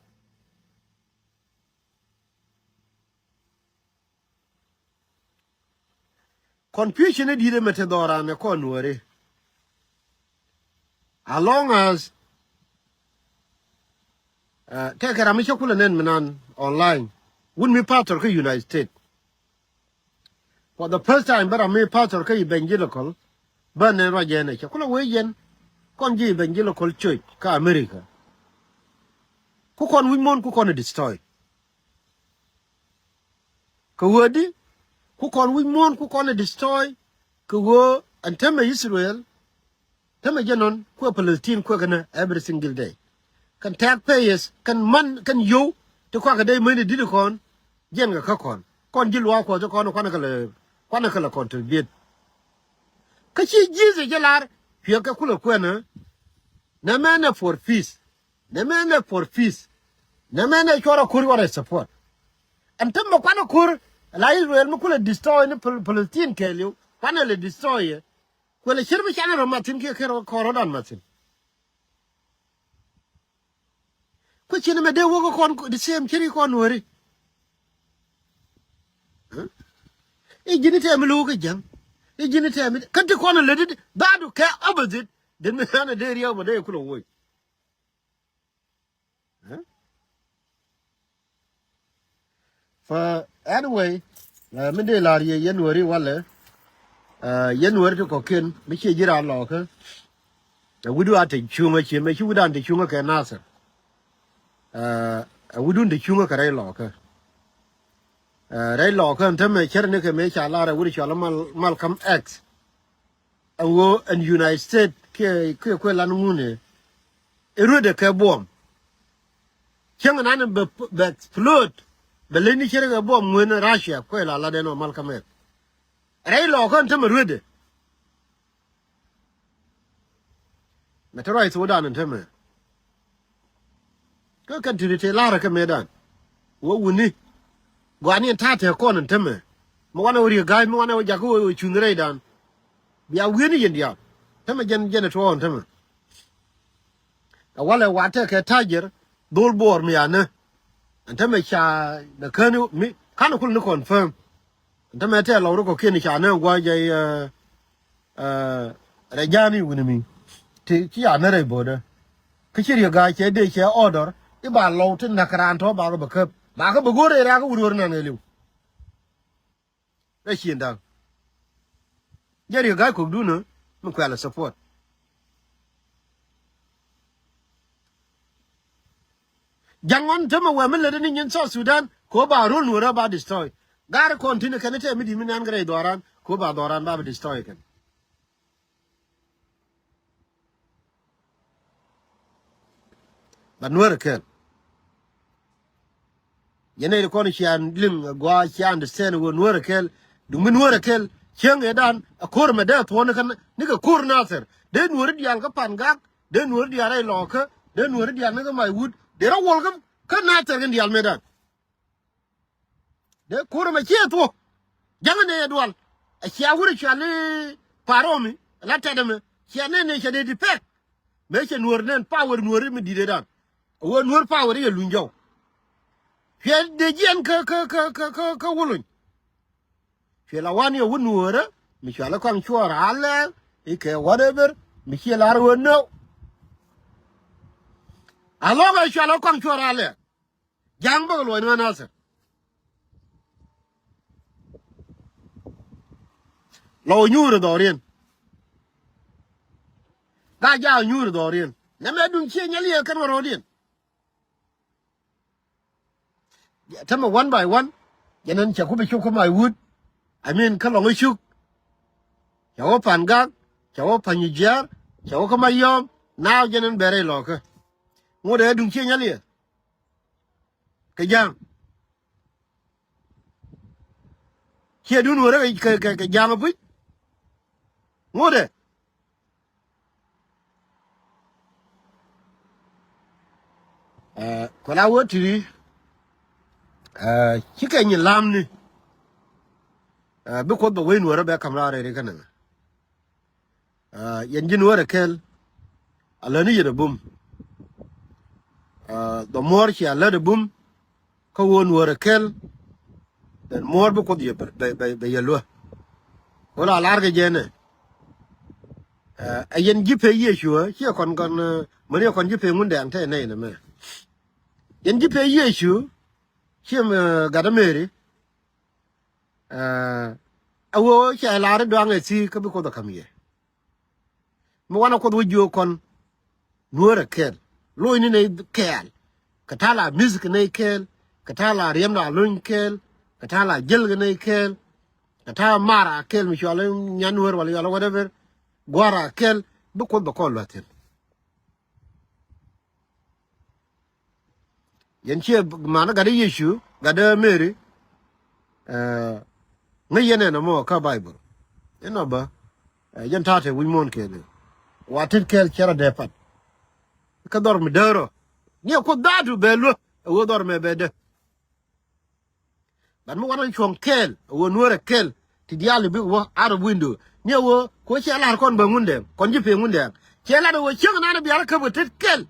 Confusion i̱ di̱t ɛmɛ te dhɔran ɛ kɔn nuɔri. As long as, uh, tɛkɛ ram mi cä kulɛ nɛn mi nan online. Wun mi pastor kä United States. For the first time bä ram mi pastor kä evangelical bä nɛn ruac ɛn ɛ cɛ kulɛ wee yɛn. Kɔn ji̱ evangelical church kä America. Ku kɔn wi̱c muɔ̱n ku kɔn ɛ destroy. Kɛ ɣöö di ku kɔn wi̱c muɔ̱ɔ̱n ku kɔn ɛ destroy. Kɛ ɣöö ɛn tämɛ Israel tämɛ jɛ nɔn kuɛ Palestine kuɛ kɛnɛ every single day. Kɛn taxpayers kɛn man kɛn yow ti kuakɛ dee mäni di̱t kɔn. Jiɛn kɛ kä kɔn kɔn ji̱ luaak kuɔth ti kɔn kuanɛ kɛ lɛ kuanɛ kɛ lɛ contribute. Kä ci Jesus jɛ lar piɛk kɛ kulɛ kuɛnä. Nɛ mɛnɛ for peace. Nɛ mɛnɛ for peace. Nɛ mɛnɛ cuɔrɛ ko̱r cuɔrɛ support. Ɛn tämɛ kuanɛ ko̱r la Israel mi kulɛ destroy ni Pal- Palestine kɛɛliw kuanɛ lɛ destroy yɛ. Kuɛlɛ cier mi canɛ rɔ mathin kiɛ kɛ rɔ kɔn rɔdan mathin. Kuɛ cin mɛ dee wä kä kɔn the same cir kɔn weri. I̱ ji̱n i̱ tɛm i̱ lo̱o̱ kä jäŋ. I̱ ji̱n i̱ tɛm i̱ kä ti kɔn i̱ lät i̱ da̱a̱du kɛ opposite. Den mi ɣän i̱ dee riɛw mɛ dee kulɛ woc. Fa anyway, mi dee la̱r yɛ yɛn weri walɛ. Yɛn weri ti kɔ̱kiɛn mi ciɛ ji̱ raan lɔɔkä. Ɛ wi̱du a te cuŋä ciɛ mɛ ci wi̱dan te cuŋä kɛ Nasir. Ɛ wi̱dun te cuŋä kɛ rɛy lɔɔkä. Rɛy lɔɔkä ɛn tämɛ cär ni kɛ mëë ca lar ɛ wi̱du cɔl mal Malcolm X. Ɛn ɣöö ɛn United States kiɛ kiɛ kuɛ lan ŋun ɛ ruedɛ kɛ buɔm. Cäŋ ɛn an bɛ bɛ explode bɛ leny ni cär kɛ buɔm ŋuën Russia kuɛ la lat ɛn ɔ Malcolm X. Rɛy lɔɔkä ɛn tämɛ ruedɛ. Mɛ te ruac thokdan ɛn tämɛ. Kä kɛn ti̱ti̱ te la̱rä kä mëëdan. Wä wuni. Guani ɛn ta̱a̱ te kɔn ɛn tämɛ. Mi wanɛ wä riek ga̱a̱c mi wanɛ wä jakä wä cunh rɛydan. Bia wi̱i̱ni yɛn diaal tämɛ jɛn jɛn ɛ tuɔɔk ɛn tämɛ. Ɛ walɛ wa tekɛ ta̱a̱ jiɛr dhol buɔɔr mi anä. Ɛn tämɛ ca bɛ käni mi ka̱n kul ni confirm. Ɛn tämɛ tɛɛ lɔk rukɔ kiɛn ca nɛ gua̱c jɛ rɛ ja̱a̱ni wi̱ni mi. Ti ci ca nɛ rɛy bo̱dä. Kä ci riek ga̱a̱c cɛ dee cɛ order i̱ ba lɔw ti näk raan tɔ̱ bakɛ bɛ käp bakɛ bɛ go̱r rɛy raak i̱ wut ɣöör nan ɛ li̱w. Rɛ cien da̱ŋ. Jɛ riek ga̱a̱c kok duunä mi kuɛl ɛ support. Ja̱ŋ ɣɔn temɛ wɛ mi lät ni nyin South Sudan kɛ ɣöö ba rol nuɔ̱ɔ̱rä ba destroy. Ga̱r kɔn ti̱n kɛn tɛm mi di̱t mi nan kɛ rɛy dhɔran kɛ ɣöö ba dhɔran ba bi destroy kɛn. Ba nuɔ̱ɔ̱rä kɛn. Yɛn nɛy ti kɔn cian liŋ ɛ gɔaa, cian di sɛn ɛ ɣöö Nuäär ɛ kɛl. Duŋ mi Nuäär ɛ kɛl cieŋ ɛ dan ɛ ko̱r ɛmɛ dee thuɔ̱ɔ̱n ni kɛn ni kɛ ko̱r Nathir. Dee Nuääri diaal kä Pangak, dee Nuääri diaal rɛy Lɔɔkä, dee Nuääri diaal ni kä Maiwut, dee rɔ wuɔl kä, kä Nathir kɛn diaal mëë dan. Dee ko̱r ɛmɛ ciɛ thuɔ̱k. Ja̱ŋ ɛ nɛy ɛ dual. Ɛ cia wut ɛ cual i̱ Paromi, la tɛt ɛmɛ. Cia nɛn nɛy cɛ dee di pɛk. Mëë cɛ Nuäär nɛn power Nuääri mi di̱t ëëdan. Ɛ ɣöö Nuäär power i̱ yɛ luny jɔw. Cuɛ dee jiɛn kä, kä, kä, kä, kä, kä wuluny. Cuɛ la wan yɛ wut Nuäärä mi cɔal i̱ Kɔaŋ Cuɔɔr Alɛɛl i̱ kɛ whatever mi ciɛ lar ɣöö no. Alɔŋ ɛ cɔal i̱ Kɔaŋ Cuɔɔr Alɛɛl. Ja̱a̱ŋ bäkɛ luɔ̱c ni ɣän Nathir. Lɔ wä nyuur dhɔriɛn. Ga ja̱a̱ŋ nyuur dhɔriɛn. Nɛmɛ duŋ ciɛ nyɛl yɛ kɛn wä ro̱diɛn. Tämɛ one by one. Jɛn ɛn cɛ ku bi cuk kä Maiwut. I mean kä Lɔŋ i̱ cuk. Cɛ wä Pangak. Cɛ wä Panyijiar. Cɛ wä kä Mayɔm. Naaw jɛn ɛn bɛrɛ ilɔkä. Ŋot ɛ duŋ ciɛ nyɛl yɛ. Kɛ ja̱a̱ŋ. Ciɛ dun wärä kɛ, kɛ, kɛ, kɛ ja̱a̱ŋ apuc. Ŋotdɛ. Ɛ, kuɛ la wä ti̱ti̱. Ɛ, cikɛ nyin la̱mni. Ɛ, bi Kuoth bɛ wec Nuäärä bɛ ka̱m raar rɛri kä nɛmɛ. Aa, yɛn ji̱ Nuäär ɛ kɛl, a lätni yɛn ɛ bum. Aa, dhɔmuɔɔr cia lät ɛ bum, kä ɣöö Nuäär ɛ kɛl, then muɔɔr bi Kuoth yɛ bɛ, bɛ, bɛ, bɛ yɛ luä. Ɣöö la lar kɛ jɛn ɛ. Aa, ɛ yɛn ji̱ pek Yecu, ɛ, ciɛ kɔn kɔn, ɛ, mäni ɛ kɔn ji̱ pek Ŋundɛŋ te nɛy nɛmɛ. Yɛn ji̱ pek Yecu, ciɛ, ɛ, gatdä Meri, Aa, a ɣöö cɛ lar i̱ duaŋ ɛ thi̱i̱k kä bi Kuoth ɛ ka̱m yɛ. Mi wanɛ Kuoth wä jiök kɔn Nuäär ɛ kɛl. Lo̱cni nɛy kɛɛl. Kɛ ta̱a̱ la music nɛy kɛɛl. Kɛ ta̱a̱ la riɛmda lo̱ny kɛɛl. Kɛ ta̱a̱ la jäl kɛ nɛy kɛɛl. Kɛ ta̱a̱ mara kɛɛl mi cual i̱ nyan Nuäär wala cual i̱ whatever. Gua̱a̱ra kɛl bi Kuoth bɛ kɔn luäth thi̱n. Yɛn ciɛ manä gatdä Yecu, gatdä Meri, ɛ, ŋäc yɛn ɛn ɛmɔ kä Baibol. Inɔ bä, ɛ, yɛn ta̱a̱ te wi̱c muɔ̱ɔ̱n kɛɛl. Wa tet kɛɛl cɛ rɔ dee pat. Kä dhɔr mi däär rɔ. Ni ɛ Kuoth da̱a̱tu bɛ luä, ɛ ɣöö dhɔr mɛ bɛ dee. But mi wanɛ cuɔ̱ŋ kɛɛl, ɛ ɣöö Nuäär ɛ kɛl, ti diaal i̱ bikɛ wä out of window. Ni ɛ ɣöö, kɛ ɣöö ciɛ lar kɔn bä Ŋundɛŋ, kɔn ji̱ pek Ŋundɛŋ. Ciɛ lar ɛ ɣöö cieŋ nan bia rɔ käp kɛ tet kɛl.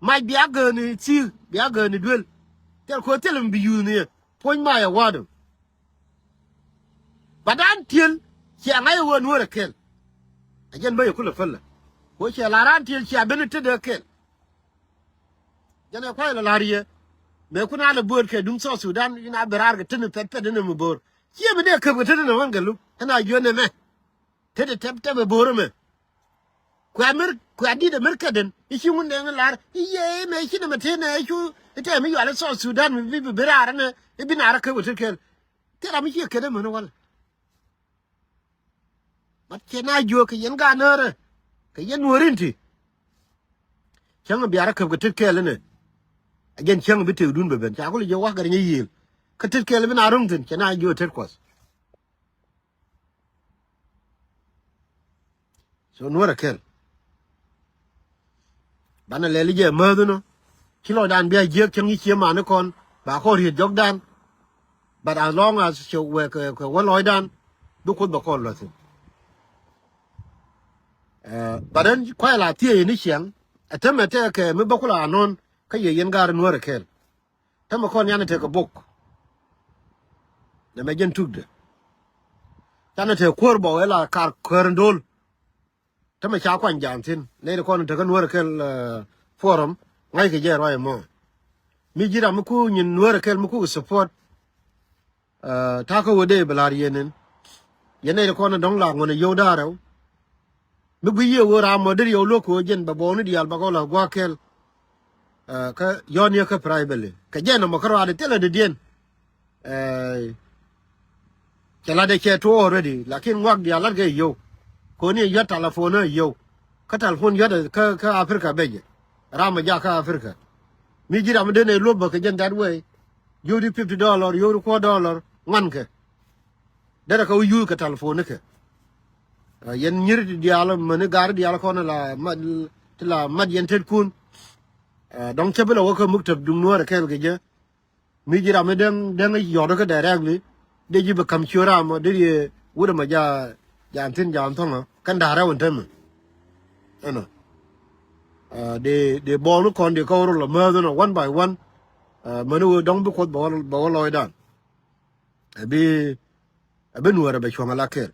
Mac bia gääni thi̱i̱k, bia gääni duel. Thil kɛ ɣöö thil mi bi yuuth ni yɛ, puɔ̱ny mac ɛ wa̱a̱dɔ. But dan tiel, ciɛ ŋa̱c ɛ ɣöö Nuäär ɛ kɛl. Ɛ jɛn bä yɛ kulɛ päl ɛ. Kɛ ɣöö ciɛ lar dan tiel, ciɛ ben tet ɛ kɛl. Jɛn ɛ kuay lɛ la̱r yɛ. Mëë kun a lɛ bo̱o̱r kɛ duŋ South Sudan, in a ben raar kɛ tetni pɛt pɛt in mi bo̱o̱r. Ciɛ mi dee käp kɛ tetni wän kɛ lum. Ɛn a jiön ɛmɛ. Tetni tɛp tɛp ɛ bo̱o̱r ɛmɛ. Kuɛ Amer-, kuɛ di̱t Amerika den. I̱ ci Ŋundɛŋ in lar. I̱ yee mëë ci nɛmɛ tetni ɛ cu. I̱ tɛm i̱ yual i̱ South Sudan mi bi bi raar ɛnɛ. I̱ bi naar ɛ käp kɛ tet kɛl. Thil ram i̱ ciɛ ket ɛmɛn wal. But cɛ na jiök kɛ yɛn gaat näärä, kɛ yɛn Nuääri in ti. Cäŋ bia rɔ käp kɛ tet kɛɛl inɛ. A jɛn cäŋ bi tëkdun bɛ ben. Ca kulɛ jiök wa̱k gat nyɛ yiëël. Kä tet kɛɛl bi na ro̱ŋ thi̱n, cɛ na jiök tet Kuɔth. So Nuäär ɛ kɛl. Banɛ lɛl i̱ jɛ määth inɔ. Ci lɔcdan bia jiäk cäŋ i̱ cie mani kɔn. Ba kɔn riet jɔkdan. But as long as cɛ wek kɛ, kɛ wä lɔcdan, bi Kuoth bɛ kɔn luäth thi̱n. Ɛ, but ɛn kuay la thiee ni ciaŋ, ɛ tämɛ tɛkɛ mi bä kula anɔn, kä yɛ yɛn gaat Nuäär ɛ kɛl. Tämɛ kɔn yan tekɛ bok. Nɛmɛ jɛn tukdɛ. Canɛ tekɛ kuäär bɔk ɛ la kar kuäär in do̱l. Tämɛ ca kuany ja̱a̱ŋ thi̱n. Nɛy ti kɔn tekä Nuäär ɛ kɛl, ɛ, forum, ŋa̱ckɛ jɛ ruac ɛmɔ. Mi ji̱ ram mi ku nyin Nuäär ɛ kɛl mi ku support. Ɛ, ta̱a̱ kä ɣöö dee bi la̱r yɛn in. Yɛn nɛy ti kɔn dɔ̱ŋ la ŋuɔ̱n ɛ yio̱w da̱a̱ rɛw. Mi gui̱c yiëë ɣöö ram mɔ deri yio̱w luäk kɛ ɣöö jɛn bɛ buɔ̱ɔ̱kni diaal bakɛ ɣöö la gua̱a̱k kɛl. Ɛ, kä yɔ̱ɔ̱n yɛ kä privately. Kɛ jɛn ɛmɔ kä ruaadɛ thilɛ dee diɛn. Ɛ, cɛ lat ɛ cɛ tuɔɔk already. Lakin ŋuak diaal lat kɛ yio̱w. Koni ɛ yuat telephone ɛ yio̱w. Kä telephone yuat ɛ kä, kä Africa bɛcɛ. Ram mɔ jak kä Africa. Mi ji̱ ram den ɛ luɔp bä kɛ jɛn that way. Yio̱w di fifty dollar, yio̱w di kuɔ̱r dollar, ŋuan kɛ. Derɛ kɛ wä yuuth kɛ telephone ni kɛ. Ɛ, yɛn nyir ti diaal mäni gaari diaal kɔn la mat, ti la mat yɛn tetkun. Ɛ, dɔ̱ŋ cä bi la wä kä muktab duŋ Nuäär kɛɛl kɛ jɛ. Mi ji̱ ram mi däŋ, däŋ yɔt kä directly. Dee ji̱ bi ka̱m ciö ram mɔ, dee ji̱ wut ɛmɔ ja, ja thi̱n ja thɔŋä. Kɛn da̱rä wä tämɛ. Ɛnɔ. Ɛ, dee, dee bɔɔni kɔn dee kä wä rɔ la määth ɛnɔ one by one. Ɛ, mäni wä dɔ̱ŋ bi Kuoth bɛ wä, bɛ wä lɔcdan. Ɛ bi, ɛ bi Nuäär ɛ bɛ cuɔ̱ŋ ala kɛɛl.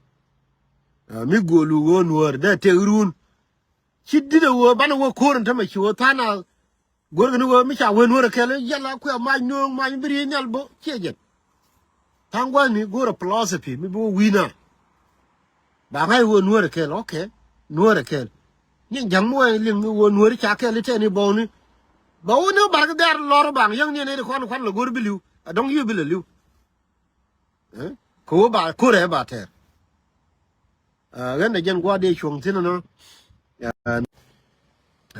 Ɛ, mi go̱o̱lu wä Nuäär dee tek run. Ci di̱t ɛ wä banɛ wä ko̱r ɛn tämɛ ci wä tha̱a̱ŋ a Go̱rkɛ ni wee mi ca wee Nuäär ɛ kɛl, yɛl a kuɛ mac nööŋ mac bi riey nhial bä ciɛ jɛn. Tha̱a̱ŋ gua̱thni go̱rɛ philosophy mi bi wä wi̱i̱ na. Ba ŋa̱c wee Nuäär ɛ kɛl, okay. Nuäär ɛ kɛl. Ni ja̱ŋ mi wee liŋ mi wee Nuäär ca kɛl itɛni bɔwni. Ba wä ni bar kɛ dhɛr lɔr baŋ yäŋ ni ɛn ɛ di kɔn kuan lɛ go̱r bi li̱w. A dɔ̱ŋ yiö bi lɛ li̱w. Ɛ? Kɛ wä ba ko̱rɛ ba tɛr. Ɛ, ɣän ɛ jɛn gua̱a̱r dee cuɔ̱ŋ thi̱n ɛnɔ. Ɛ,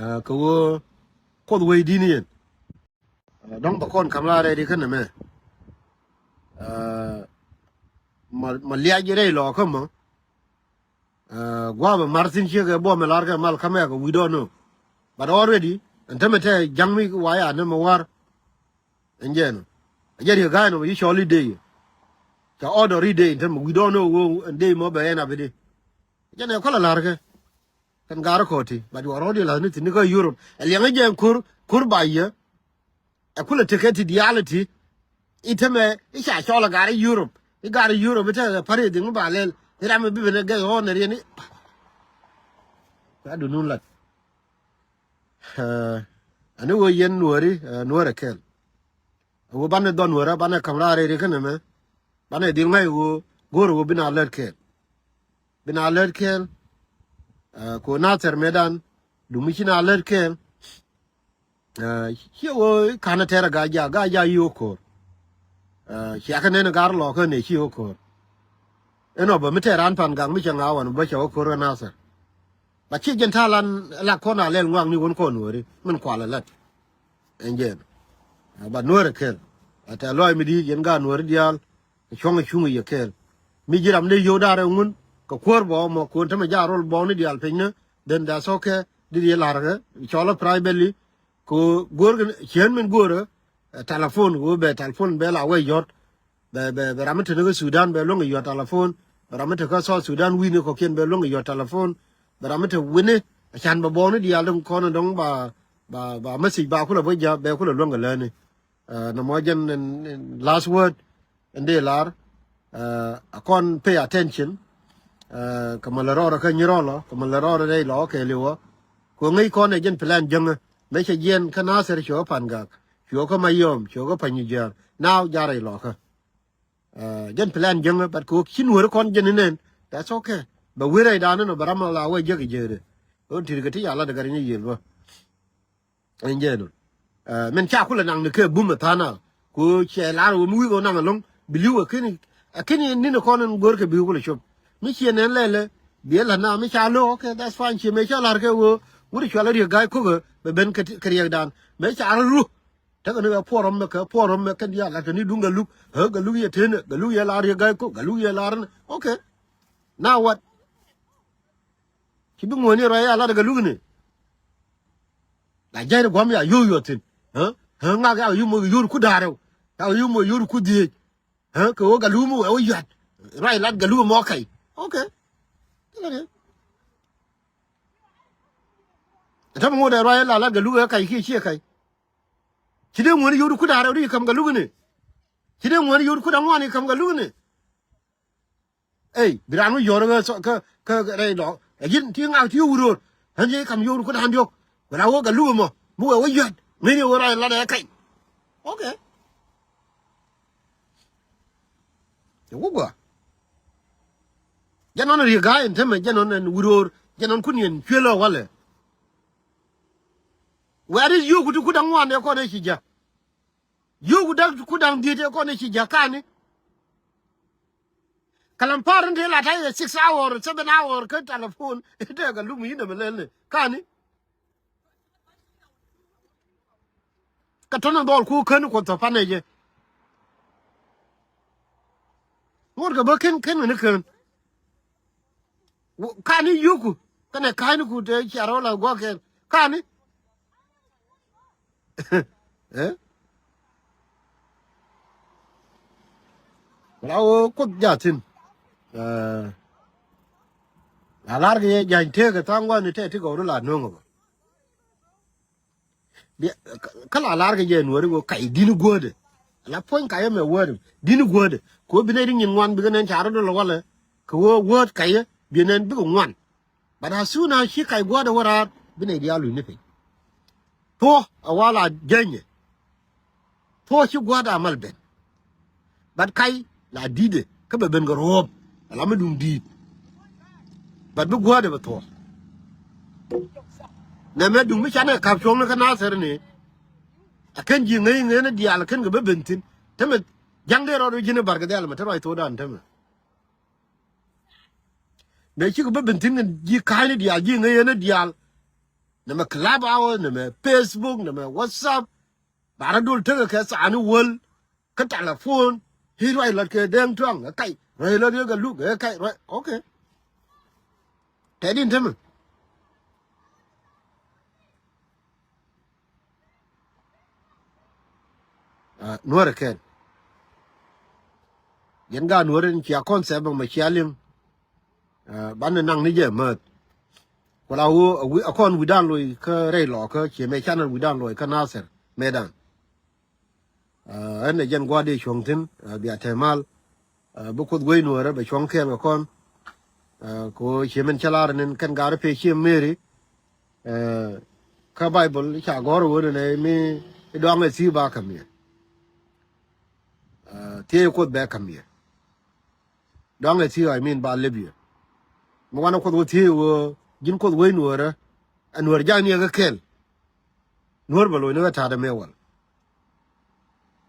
ɛ, kɛ wä Kuoth wee di̱n yɛn. Ɛ, dɔ̱ŋ bɛ kɔn ka̱m la rɛy di kä nɛmɛ. Ɛ, ma, ma liac rɛy lɔ kä mɔ. Ɛ, gua̱a̱ bɛ mar thi̱n ciek ɛ buɔ̱m ɛ lar kɛ mal ka̱mɛ kɛ wi̱i̱ dɔɔn nɔ. But already ɛn tämɛ tɛ ja̱ŋ mi wa ya nɛmɛ war. Ɛn jɛn ɔ. A jɛ riek ga̱a̱c nɔmɔ yi cɔl i̱ dey. Ca order i̱ dey in term, we don't know wo ɛn dey mɔ bɛ ɛn abidi. Jɛn ɛ kɔl a la̱r kɛ. Kɛn ga̱r kɔti, but you are already la̱r ni thi̱n ni kä Europe. Ɛ liɛŋ ɛ jɛn kur, kur ba yɛ. Ɛ kulɛ tekɛ ti diaal ɛ ti. I̱ temɛ i̱ ca cɔl a ga̱r i̱ Europe. I̱ ga̱r i̱ Europe i̱ tekɛ pa̱ri i̱ dhiŋ i̱ ba lɛl. I̱ ram i̱ bi ben ɛ gɛk ɣɔn ɛ riɛn i̱. Ka dun nun lat. Ɛ, ani wee yɛn Nuääri, ɛ, Nuäär ɛ kɛl. Ɛ wee banɛ dhɔn Nuäärä, banɛ ka̱m raar rɛy ri kä nɛmɛ. Banɛ dhil ŋa̱c ɛ wee go̱o̱r ɛ wee bi na lät kɛɛl. Bi na lät kɛɛl. Ɛ, kɛ wee Nathɛr mëëdan, dumi ci na lät kɛɛl. Ɛ, ciɛ wee ka̱n ɛ tɛr ɛ Ga̱a̱c Jaak, Ga̱a̱c Jaak yi wä ko̱o̱r. Ɛ, ciɛ kɛ nɛn ɛ ga̱r lɔɔk kä nɛ ci wä ko̱o̱r. Ɛn ɔ bä mi tɛr an Pan Gak mi cɛ ŋa̱a̱ wan bä cɛ wä ko̱o̱r kä Nathɛr. Ba ci jɛn ta̱a̱ lan la kɔn a lɛl ŋuak ni wun kɔn weri min kual a lät. Ɛn jɛn. Ba Nuäär ɛ kɛl. A tɛ lɔc mi di̱i̱t yɛn gaat Nuäär diaal. Cuɔ̱ŋ a cuŋ yɛ kɛɛl. Mi ji̱ ram dee yio̱w da̱rɛ ŋun kɛ kuäär bɔɔ mɔ kuɔn tämɛ ja̱ rol bɔɔni diaal piny ni. Then that's okay. Dit yɛ la̱r kɛ cɔl a privately. Kɛ ɣöö go̱o̱r kɛ cieen min go̱o̱rä. Ɛ, telephone kɛ ɣöö bɛ telephone bɛ la wee yɔ̱t. Bɛ, bɛ, bɛ ram mi te ni kä Sudan bɛ luäŋ kɛ yɔ̱t telephone. Bɛ ram mi te kä South Sudan wi̱i̱ni kɔ̱kiɛn bɛ luäŋ kɛ yɔ̱t telephone. Bɛ ram mi te wi̱ni a can bɛ bɔɔni diaal dɔ̱ŋ kɔn dɔ̱ŋ ba, ba, ba message ba kulɛ bä ja̱ bɛ kulɛ luäŋ kɛ läni. Ɛ, nɔmɔ jɛn in, in last word in dee lar. Ɛ, a kɔn pay attention. Ɛ, kɛ mɛ lɛ rɔɔdɛ kä nyi rɔɔlɔ kɛ mɛ lɛ rɔɔdɛ rɛy lɔ kɛ liwä. Kɛ ŋäc kɔn ɛ jɛn plan jäŋä. Mëë cɛ jiɛn kä Nathɛr cuɛ kä Pan Gak, cuɛ kä Mayɔm, cuɛ kä Panyijiar. Now jarɛ ilɔkä. Ɛ, jɛn plan jäŋä, but kɛ wä ci Nuäri kɔn jɛn inɛn. That's okay. Bɛ wä rɛydan inɔ bɛ ram a la wä jek i̱ jek de. Ɣän ti̱t kɛ ti ca lat kɛ ri nyi yiël bä. Ɛn jɛn ɔ. Ɛ, min ca kulɛ naŋ ni kɛ bum ɛ tha̱a̱ŋ a. Ku cɛ lar wä mi wi̱i̱ kɛ wä naŋ ɛlɔ̱ŋ. Bi li̱w ɛ kini, ɛ kini ni̱n ɛ kɔn in go̱r kɛ bi kulɛ cop. Mi ciɛ nɛn lɛlɛ. Bi ɛ la̱t na mi ca lo̱k, okay, that's fine. Ciɛ mëë ca lar kɛ wä. Wut cual a Riek Ga̱a̱c Kok ɛ bɛ ben kɛ ti, kɛ riɛkdan. Mëë ca rɔ ru. Tekɛ ni kɛ puɔr ɔm mɛ kɛ puɔr ɔm mɛ kɛ diaal lat kɛ ni duŋ Galuk. Ɛ, Galuk yɛ tënɛ, Galuk yɛ lar Riek Ga̱a̱c Kok, Galuk yɛ lar ni. Okay. Now what? Ci bi ŋuɔ̱ni rɔ ya lat Galuk ni. La jɛn guam ya yio̱w yio̱w thi̱n. Ɛ? Ɛ, ŋak ya yio̱w mɔ yio̱w ku da̱rɛ. Ya yio̱w mɔ yio̱w ku dhieec. Ɛ, kɛ wä Galuk mɔ wɛ wä yuat. Ruac lat Galuk mɔ kɛy. Okay. Ɛ, tämɛ ŋot ɛ ruac la lat Galuk ɛ kɛy kiɛ ciɛ kɛy. Ci dee ŋuɔ̱ni yio̱w ku da̱rɛ ri kam Galuk ni. Ci dee ŋuɔ̱ni yio̱w ku da̱ŋ ŋuɔ̱ni kam Galuk ni. Ey, bi raan wä yɔr kä, kä, kä rɛy lɔ. Ɛ ji̱n ti ŋak ti wä wut ro̱o̱r. Ɣän ji̱ kam yio̱w ku da̱ŋ diɔ̱k. Wala wä Galuk mɔ. Mi wee wä yuat. Ŋäcni wä raan lat ɛ kɛy. Okay. Cɛ wä gua. Jɛn nɔn Riek Ga̱a̱c in tämɛ, jɛn nɔn ɛn wut ro̱o̱r. Jɛn nɔn kun yɛn cuël ɔ walɛ. Where is yio̱w ku ti ku da̱ŋ ŋuan ɛ kɔn ɛ ci ja̱. Yio̱w ku da̱ŋ, ku da̱ŋ dhieec ɛ kɔn ɛ ci ja̱ kani. Kalam par in te la ta̱y ɛ six hour, seven hour kä telephone. Ite Galuk mi inɛ mi lɛl ni kani. Kɛ tɔ̱nɛ dhɔl ku kän Kuoth tɔ panɛ jɛ. Ŋuɔ̱t kɛ bä ken ken ŋäni kään. Kani yio̱ku kɛnɛ ka̱a̱cniku te cia rɔ la gua̱k kɛn kani. Eh? La wä Kuoth jathin. Eh. La lar kɛ yɛ jany tekɛ tha̱a̱ŋ gua̱ni tɛ ti gɔw ri la no̱o̱ŋ bä. Bia, kä la lar kɛ jɛ nuɔri wä kac dini guädɛ. La puɔ̱ny kac ɛmɛ word dini guädɛ. Kɛ wä bi nɛy ri nyin ŋuan bikɛ nɛn ca rɔ dol walɛ. Kɛ wä word kac ɛ bi nɛn bikɛ ŋuan. But as soon as ci kac guädɛ wä raar bi nɛy diaal luny ni piny. Thuɔ a wala jɛnyɛ. Thuɔ ci gua̱a̱th a mal ben. But kac la di̱i̱dɛ kä bɛ ben kɛ ruɔ̱ɔ̱p. Ala mi duŋ di̱i̱t. But bi gua̱a̱th ɛ bɛ thuɔ. Nɛ mɛ duŋ mi canɛ ka̱p cuɔ̱ŋni kä Nathɛr ni. A kɛn ji̱ ŋäc ŋäcni diaal kɛn kɛ bä ben thi̱n. Tämɛ ja̱ŋ dee rɔɔd wi̱c ji̱n i̱ barkɛ dhial mɛ te ruac thokdan tämɛ. Mɛ cikɛ bä ben thi̱n kɛn ji̱ ka̱a̱cni diaal ji̱ ŋäcni diaal. Nɛmɛ Clubhouse, nɛmɛ Facebook, nɛmɛ WhatsApp. Ba rɔ dol tekɛ kɛ thaani wäl kä telephone. I̱ ruac lat kɛ Dɛŋ Tuaŋ ɛ kac, ruac lat yɛ kɛ luk ɛ kac ruac. Okay. Tɛt in tämɛ. Ah, nuɔrɛ kɛn. Yɛn gaat nuɔrɛ in cia concept mɛ cia liŋ. Ah, banɛ naŋ ni jɛ määth. Wala ɣöö a wi̱, a kɔn wi̱dan loc kä rɛy lɔɔkä ciɛ mɛ canɛ wi̱dan loc kä Nathɛr mëëdan. Ah, ɛn ɛ jɛn gua̱a̱r dee cuɔ̱ŋ thi̱n, ah, bia te mal. Ah, bi Kuoth guey nuɔrɛ bɛ cuɔ̱ŋ kɛɛl kɛ kɔn. Ah, kɛ ɣöö ciɛ mɛn cä lar ni kɛn gaari pee ciɛ Mary. Ah, kä Baibol ca gɔ̱r ɣöö ni nɛ mi i̱ dɔaŋ ɛ thi̱i̱ ba ka̱m yɛ. Ah, thiee Kuoth bɛ ka̱m yɛ. Dɔaŋ ɛ thi̱i̱, I mean, ba lep yɛ. Mi wanɛ Kuoth wä thiee ɣöö ji̱n Kuoth wec nuɔrɛ. Ɛ nuɔr ja̱a̱k ni ɛ kɛ kɛl. Nuɔr bɛ loc ni ɣä ta̱a̱dɛ mëë wal.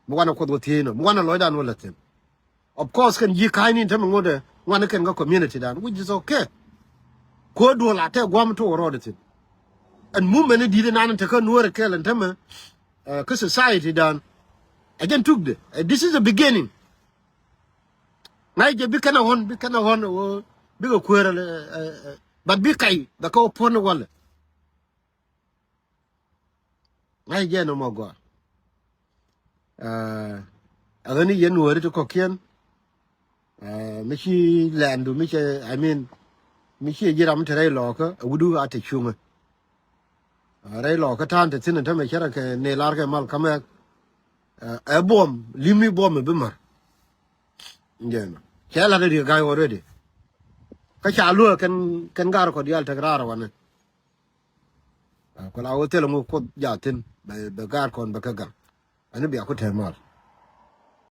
Mi wanɛ Kuoth wä thiec nɔ, mi wanɛ lɔcdan wä lät thi̱n. Of course kɛn ji̱ ka̱a̱cni tämɛ ŋotdɛ ŋuani kɛn kä community dan, which is okay. Kuäär duɔl a tɛ gua̱a̱m tok rɔɔdɛ thi̱n. Ɛn movement ni di̱t inan in te kä nuɔr kɛl in tämɛ, eh, kä society dan. Ɛ jɛn tukdɛ. Eh, this is the beginning. Ŋa̱c jɛ bi kɛn a ɣɔ̱n, bi kɛn a ɣɔ̱n, eh, bikɛ kuäär, eh, eh, eh, but bi kac bɛ kɛ wä puɔ̱n ni walɛ. Ŋa̱c jɛ nɔmɔ gɔaa. Ah, a ɣän i̱ yɛn nuɔ̱ɔ̱ri ti kɔ̱kiɛn. Ah, mi ci lɛndu, mi ci, I mean, mi ci ji̱ ram te rɛy lɔɔkä, a wutdu a te cuŋä. Ah, rɛy lɔɔkä ta̱a̱n te thi̱n tämɛ cärɛ kɛ ni lar kɛ mal kä mɛk. Ah, ɛ buɔm, li̱mi buɔm ɛ bi mär. Jɛn. Cɛ lat ɛ riek ga̱a̱c already. Kä ca luäk kɛn, kɛn gar kɔ diaal tek raar wanɛ. Ah, ku la wä thilɛ ŋu Kuoth jathin bɛ, bɛ gaat kɔn bɛ kä gaŋ. Ani bia ku te mal.